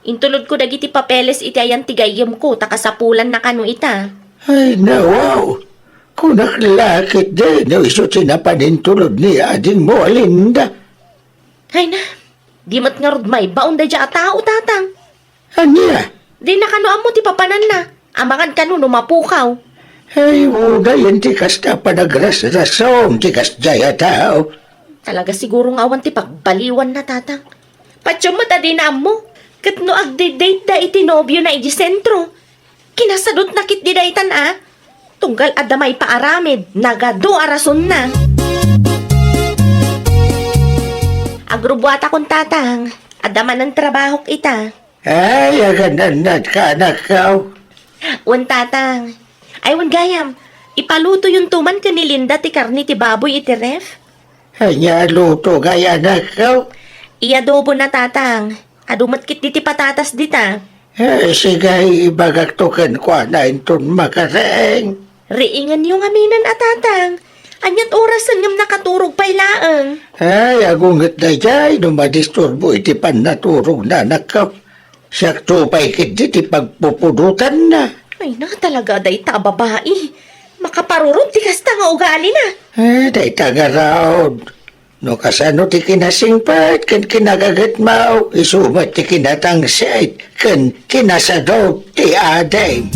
Intulodko dagiti papeles iti ayan ti gayyemko ta kasapulanna kano ita. Ay, nawaw! Kunak la ketdi no isu ti napan intulod ni adingmo a Linda. Ay na, di met ngarud maibaon daydiay a tao, Tatang. Ania? Dina kano ammo ti papananna. Amangan kano no mapukaw. Ay, unayen ti kasta a panagrasrason ti kasdiay a tao. Talaga siguro nga awan ti pagbaliwanna, Tatang. Patiem met a dina ammo. Ket no agdi-date da iti nobiona iti sentro, kinasadutna ketdi daytan a. Tunggal adda maipaaramid, nagadu a rasonna. Agrubuatakon, Tatang. Adda manen trabahok ita. Ay, aganannadka, anakko. Wen, Tatang. Ay, wen gayam, ipalutoyonto man ken ni Linda ti karne ti baboy iti ref? Ania a luto ngay, anakko? Iadobona, Tatang. Adu met ketdi ti patatas dita. Eh, sige, ibagakto kenkuana inton makariing. Riingenyo ngaminen a, Tatang. Ania't orasen ngem nakaturog pay laeng? Ay, agunget daydiay no madisturbo iti pannaturogna, anakko. Siakto pay ketdi ti pagpupudotanna. Ay na, talaga dayta a babai. Makaparurot ti kasta nga ugalina. Eh, dayta ngarud. No kasano ti kinasingpet ken kinagagetmo, isu met ti kinatangsit ken kinasadop ti adim.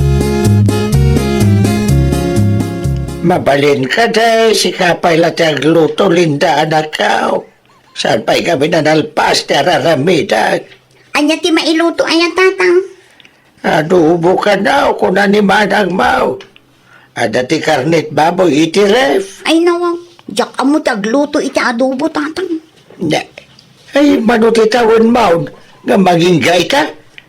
Mabalin kadi, sika pay la ti agluto, Linda, anakko. Saan pay ngamin a nalpas ti ar-aramidek? Ania ti mailuto aya, Tatang? Adobo kano, kuna ni Manang Mau. Adda ti karnet baboy iti ref. Ay, nawaw. Diak ammo ti agluto iti adobo, Tatang. Ne. Ay, mano ti tawen, Mau, nga mangingga ita?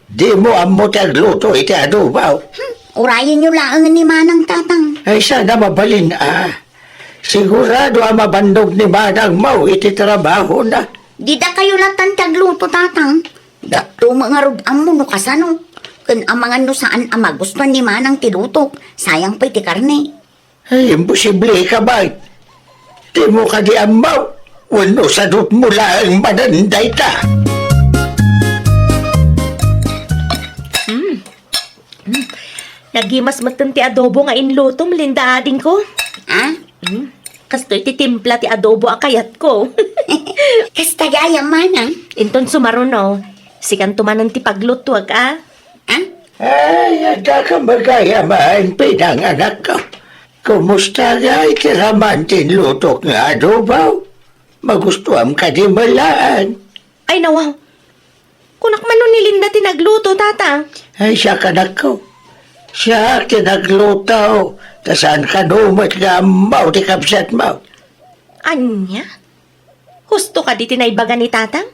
Dimo ammo ti agluto iti adobo. Hmm, urayenyo laeng ni Manang, Tatang. Ay, sana mabalin, ah. Sigurado a mabannog ni Manang Mau iti trabahona. Dida kayo latan ti agluto, Tatang. Dakto met ngarud ammo no kasano. Ken amangan no saan a magustuan ni Manang ti lutok, sayang pay ti karne. Ay, imposible ka, bay. Dimo kadi ammo wenno sadutmo laeng manen dayta? Hmm. Hmm. Nagimas metten ti adobo nga inlutom, Linda, adingko. Ah? Hmm. Kastoy ti timpla ti adobo a kayatko. Kasta gayam, Manang. Inton sumaruno, sikanto manen ti paglutuak, a? Ah? Ay, adda ka magayaman, pinanganakko. Kumusta ngay ti raman ti inlutok nga adobo? Magustuam kadi met laeng? Ay, nawaw. Kunak man no ni Linda ti nagluto, Tatang. Ay, siak, anakko. Siak ti nagluto. Ta saan kano met nga ammo ti kabsatmo. Ania? Husto kadi ti naibaga ni Tatang?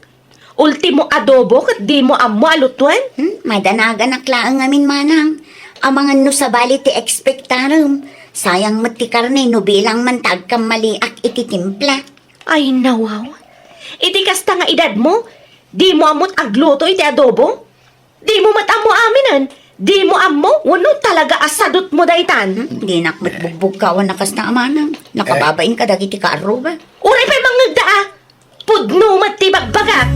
Ultimo adobo ket dimo ammo a lutoen? Hmm, madanaganak laeng ngamin, Manang. Amangan no sabali ti ekspektarem. Sayang met ti karne no bilang man ta agkammaliak iti timpla. Ay, nawaw. Iti kasta nga edadmo, dimo ammo't agluto iti adobo? Dimo met ammo aminen? Dimo ammo wenno talaga a sadutmo daytan? Hmm, dinak met bugbugkawan a kasta a Manang. Nakababain kadagiti kaarruba. Uray pay mangngegda a! Pudno met ti bagbagak!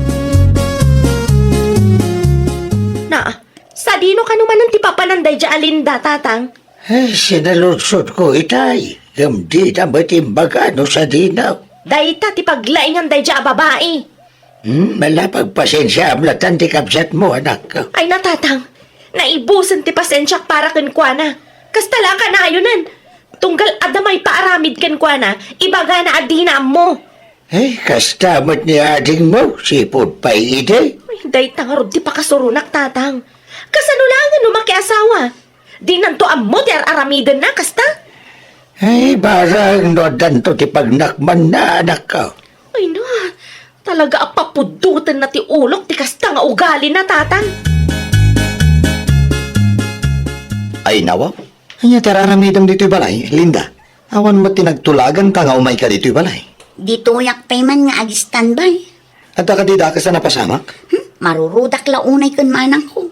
Na, sadino kano manen ti papanan daydiay a Linda, Tatang? Eh, sinaludsodko itay, ngem dida met imbaga no sadino. Dayta ti paglaingan daydiay a babai. Hmm, ala, pagpasensiaam latan ti kabsatmo, anakko. Ay, na, Tatang, naibusen ti pasensiak para kenkuana. Kasta la a kanayonen. Tunggal adda maipaaramid kenkuana, ibagana a dina ammo. Eh, kasta met ni adingmo, sipud pay idi. Ay, dayta ngarud ti pakasuronak, Tatang. Kasano laengen no makiasawa? Dinanto ammo ti ar-aramidenna, kasta? Ay, barang no addanto ti pagnakmanna, anakko. Ay na, talaga a papuddotenna ti ulok ti kasta nga ugalina, Tatang. Ay, nawaw. Ania ti ar-aramidem ditoy balay, Linda? Awan met ti nagtulaganta nga umayka ditoy balay. Ditoyak pay man nga ag-standby. Adda kadi dakes a napasamak? Hmm, marurudak la unay ken manangko.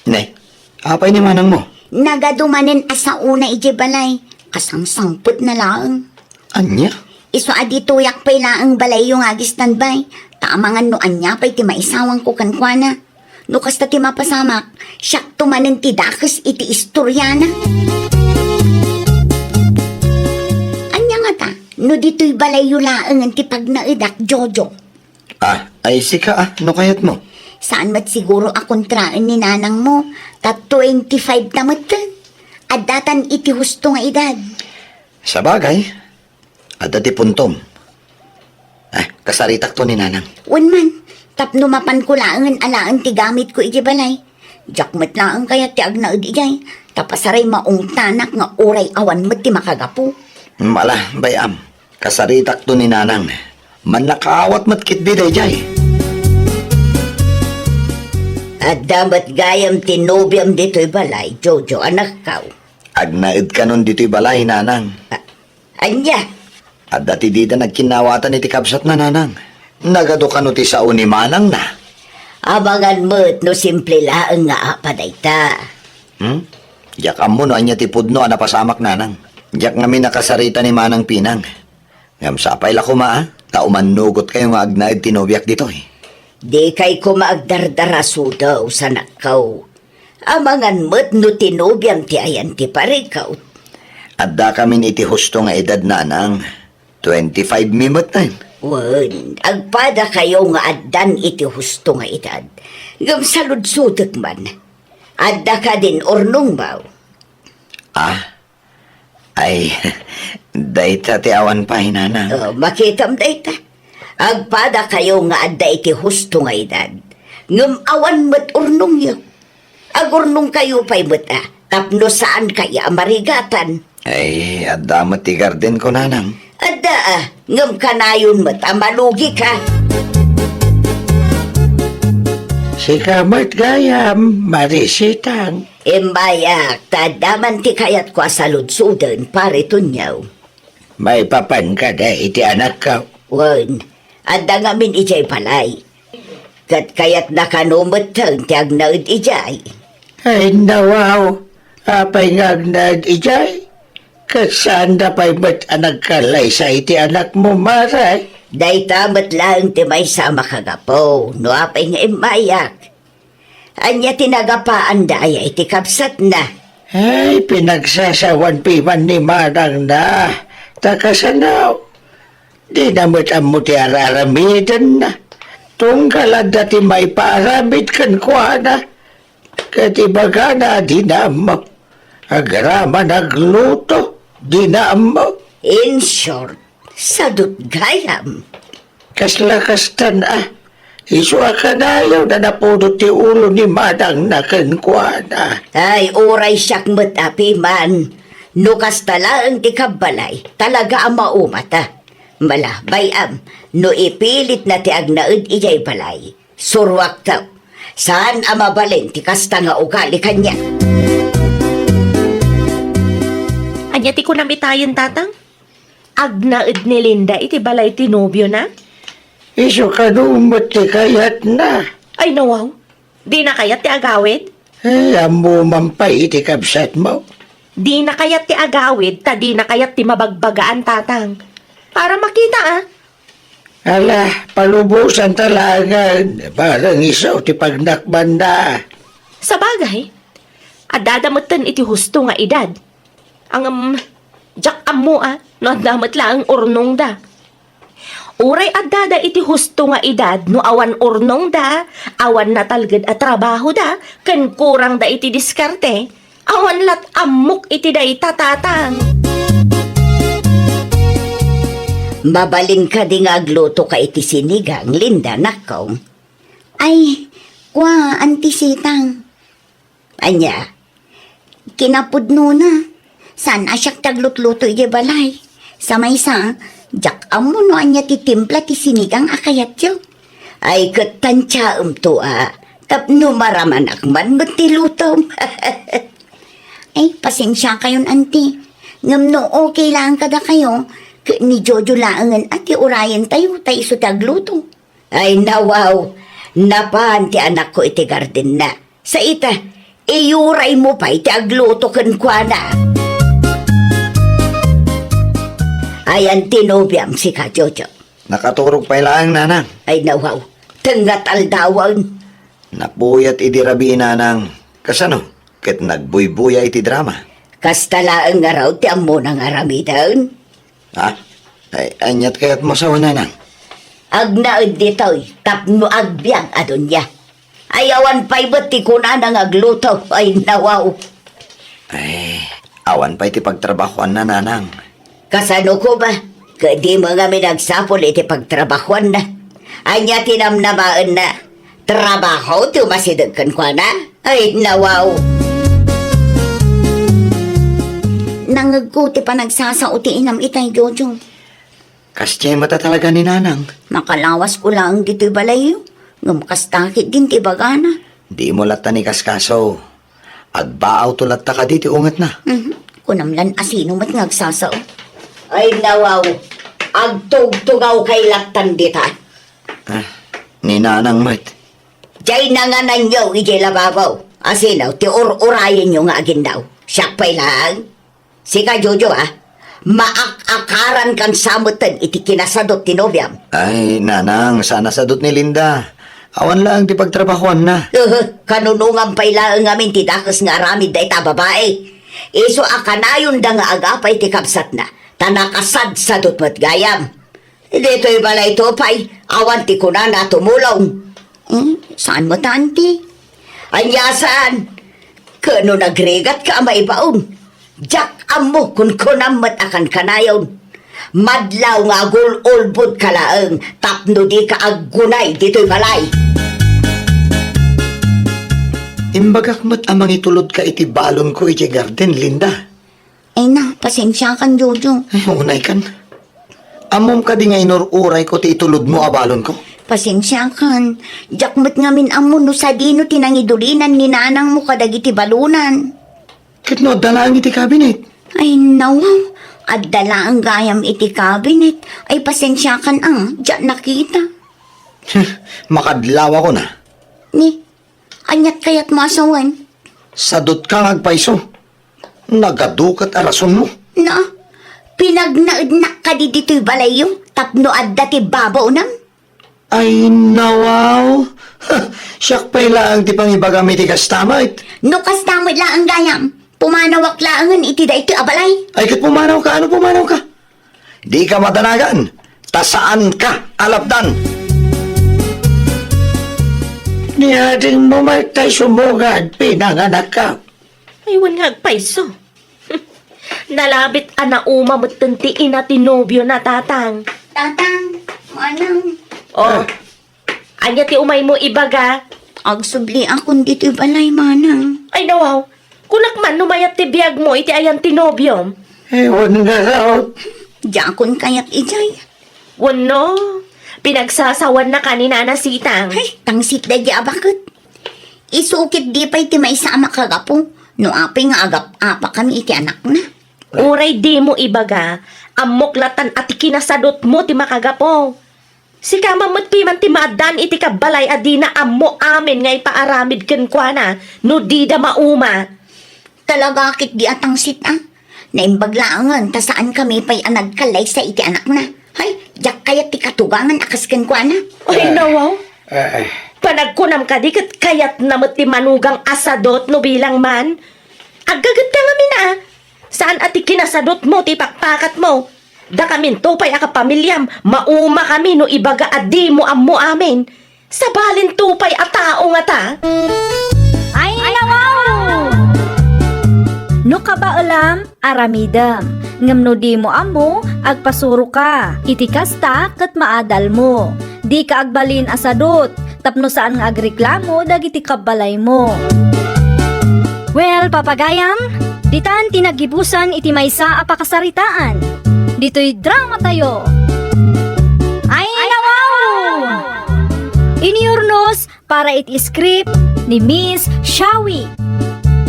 Ne, apay ni manangmo? Nagadu manen a saona idiay balay. Kasangsangpetna laeng. Ania? Isu a ditoyak pay laeng balayyo nga ag-standby. Ta amangan no ania pay ti maisawangko kenkuana. No kasta ti mapasamak, siakto manen ti dakes iti istoriana. Ania ngata, no ditoy balayyo laengen ti pagnaedak, Jojo? Ah, ay sika, ah, no kayatmo. Saan met siguro a kontraen ni nanangmo, ta twenty-five ta metten. Addatan iti husto nga edad. Sabagay, adda ti puntom. Ah, kasaritakto ni nanang. Wen man, tapno mapanko laengen alaen ti gamitko iti balay. Diak met laeng kayat ti agnaed idiay, ta pasaray maungtanak nga uray awan met ti makagapu. Mala, bay-am. Kasaritakto ni nanang. Mannakaawat met ketdi daydiay. Adda met gayam ti nobiam ditoy balay, Jojo, anakkaw. Agnaed kanon ditoy balay, nanang. A-, ania? Adda ti dida nagkinnawatan iti kabsatna, nanang. Nagadu kano ti sao ni manangna. Amangan met no simple laeng nga apa dayta. Hmm? Diak ammo no ania ti pudno a napasamak, nanang. Diak ngamin a kasarita ni Manang Pinang. Ngem sapay la koma, a, ta umannugot kayo nga agnaed ti nobiak ditoy. Dikay koma agdardarasudaw, sanakkaw. Amangan met no ti nobiam ti ayan ti parikawt. Adda kamin iti husto nga edad, nanang. Twenty-five mi met, ay. Wen, agpada kayo nga addan iti husto nga edad. Ngem saludsodek man. Adda kadin urnongmo? Ah, ay, dayta ti awan pay, nanang. Oh, makitam dayta. Agpada kayo nga adda iti husto nga edad. Ngem awan met urnongyo. Agurnongkayo pay met a, tapno saankayo a marigatan. Ay, adda met ti gardenko, nanang. Adda a, ngem kanayon met a malugika. Sika met gayam, Marisitang. Immayak, ta adda man ti kayatko a saludsoden, Pare Tonio. Maipapan kada iti anakko? Wen, adda ngamin idiay balay. Ket kayatna kano metten ti agnaed idiay. Ay, nawaw, apay nga agnaed idiay? Ket saanda pay met a nagkallaysa iti anakmo, Mare? Dayta met laeng ti maysa a makagapu, no apay nga immayak. Ania ti nagapaanda aya iti kabsatna? Ay, pinagsasawan piman ni manangna. Ta kasano? Dina met ammo ti ar-aramidenna. Tunggal adda ti maipaaramid kenkuana. Ket ibagana, dina ammo. Agraman agluto, dina ammo. In short, sadut gayam. Kasla kastan a, isu a kanayon a napudot ti ulo ni manangna kenkuana. Ay, uray siak met a piman. No kasta laeng ti kabbalay, talaga a maumata. Mala, bay-am, no ipilitna ti agnaed idiay balay, suruakto. Saan a mabalin ti kasta nga ugali kaniak. Ania ti kunam itayen, Tatang? Agnaed ni Linda iti balay ti nobiona? Isu kano met ti kayatna. Ay, nawaw. Dina kayat ti agawid? Eh, ammo man pay iti kabsatmo. Dina kayat ti agawid, ta dina kayat ti mabagbagaan, Tatang. Para makita, a. Ala, palubosanta laengen, bareng isu ti pagnakbanna. Sabagay, addada metten iti husto nga edad. Ngem, diak ammo a, no adda met laeng urnongda. Uray addada iti husto nga edad no awan urnongda, awan natalged a trabahoda, ken kurangda iti diskarte, awan lat ammok iti dayta, Tatang. Mabalin kadi nga aglutoka iti sinigang, Linda, nakko? Ay, kua, Auntie Sitang. Ania? Kinapudnona, saan a siak ti aglutluto idiay balay. Sa maysa, diak ammo no ania ti timpla ti sinigang a kayatyo. Ay, ket tantiaemto a, tapno maramanak man met ti lutom. Ay, pasensiakayon, Auntie. Ngem no okay laeng kadakayo, ket ni Jojo laengen a ti urayentayo, ta isu ti agluto. Ay, nawaw, napan ti anakko iti gardenna. Sa ita, iyuraymo pay ti agluto kenkuana. Ayan ti nobiam, sika, Jojo. Nakaturog pay laeng, nanang. Ay, nawaw, tengngat aldawen. Napuyat idi rabii, nanang. Kasano? Ket nagbuybuya iti drama. Kasta laeng ngarud ti ammona nga aramiden. Ha? Ay, aniat kayat mo sa nanang? Agnaed ditoy tapno agbiag a dunia. Ay, awan pay met ti kunana nga agluto. Ay, nawaw. Ay, awan pay ti pagtrabahoanna, nanang. Kasano koma? Ket dimo ngamin agsapul iti pagtrabahoanna. Ania ti namnamaenna? Trabaho ti umasideg kenkuana? Ay, nawaw! Nangngegko ti panagsasao ti inam itay, Jojo. Kasdiay met a talaga ni nanang. Makalawasko laeng ditoy balayyo, ngem kasta ketdin ti ibagana. Dimo latta ni kaskaso. Agbaawto latta kadi ti ungetna. Mhm. Kunam lan a sino met nga agsasao. Ay, nawaw, agtugtugawkay lattan dita. Ah, ni nanang met. Diay nangananyo idiay lababo. Asino ti ur-urayenyo nga aginnaw? Siak pay laeng? Sika, Jojo, a, maak-akarankan sa metten iti kinasadut ti nobiam. Ay, nanang, saan a sadut ni Linda. Awan laeng ti pagtrabahoanna. Uhu, kanunongan pay laeng ngamin ti dakes nga aramid dayta a babai. Isu a kanayonda nga agapay ti kabsatna, ta nakasadsadut met gayam. Ditoy balayto pay, awan ti kunana a tumulong. Hmm, saan met, Auntie? Ania saan? Ket no nagrigatka a maibaon, diak ammo kunkunam met a kankanayon. Madlaw nga agul-ulbodka laeng tapno dika aggunay ditoy balay. Imbagak met a mangitulodka iti balonko iti garden, Linda. Ay na, pasensiakan, Jojo. Ay, unaykan. Ammom kadi nga inur-urayko ti itulodmo a balonko? Pasensiakan. Diak met ngamin ammo no sadino ti nangidulinan ni nanangmo kadagiti balonan. Ket no adda laeng iti cabinet? Ay, nawaw. Adda laeng gayam iti cabinet. Ay, pasensiakan a, diak nakita. Makadlawakon a. Ni, aniat kayatmo a sawen? Sadotka nga agpayso. Nagadukat a rasonmo. Na, pinagnaednak kadi ditoy balayyo tapno adda ti babaonam? Ay, nawaw. Siak pay laeng ti pangibagam iti kasta met. No kasta met laeng gayam, pumanawak laengen iti daytoy a balay. Ay, ket pumanawka, ano pumanawka? Dika madanagan, ta saanka a lapdan. Ni adingmo met tay sumugad, pinanganakka. Ay, wen nga agpayso. Nalabit a nauma metten ti ina ti nobiona, Tatang. Tatang, Manang. Oh. Ah. Ania ti umaymo ibaga? Agsubliakon ditoy balay, Manang. Ay, nawaw. Kunak man no mayat ti biagmo iti ayan ti nobiom. Eh, wen nga, oh. Diakon kayat idiay. Wenno, pinagsasawannaka ni Nana Sitang. Ay, tangsit daydi a baket. Isu ket di pay ti maysa a makagapu no apay nga agap-apakami iti anakna. Uray dimo ibaga, ammok latan a ti kinasadutmo ti makagapu. Sika man met piman ti maaddaan iti kabbalay a dina ammo amin nga ipaaramid kenkuana no dida mauma. Talaga ket di a tangsit a. Naimbag laengen ta saankami pay a nagkallaysa iti anakna. Hay, diak kayat ti katugangan a kas kenkuana. Ay, nawaw. Eh. Panagkunam kadi ket kayatna met ti manugang a sadut no bilang man. Aggagetka ngamin a. Saan a ti kinasadutmo ti ipakpakatmo. Dakaminto pay a kapamiliam, maumakami no ibaga a dimo ammo amin. Sabalinto pay a tao ngata. Ay, nawaw! No kabaelam, aramidem. Ngem no dimo ammo, agpasuroka. Iti kasta, ket maadalmo. Dika agbalin a sadut, tapno saan nga agreklamo dagiti kabbalaymo. Well, papagayam, ditan ti naggibusan iti maysa a pakasaritaan. Ditoy dramatayo. Ay, nawaw! Inurnos para iti script ni Miss Shawi.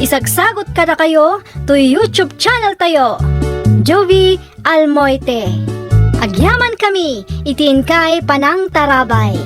Isagsagot kadakayo toy YouTube channel tayo, Jovi Almoite. Agyaman kami iti inkay panangtarabay.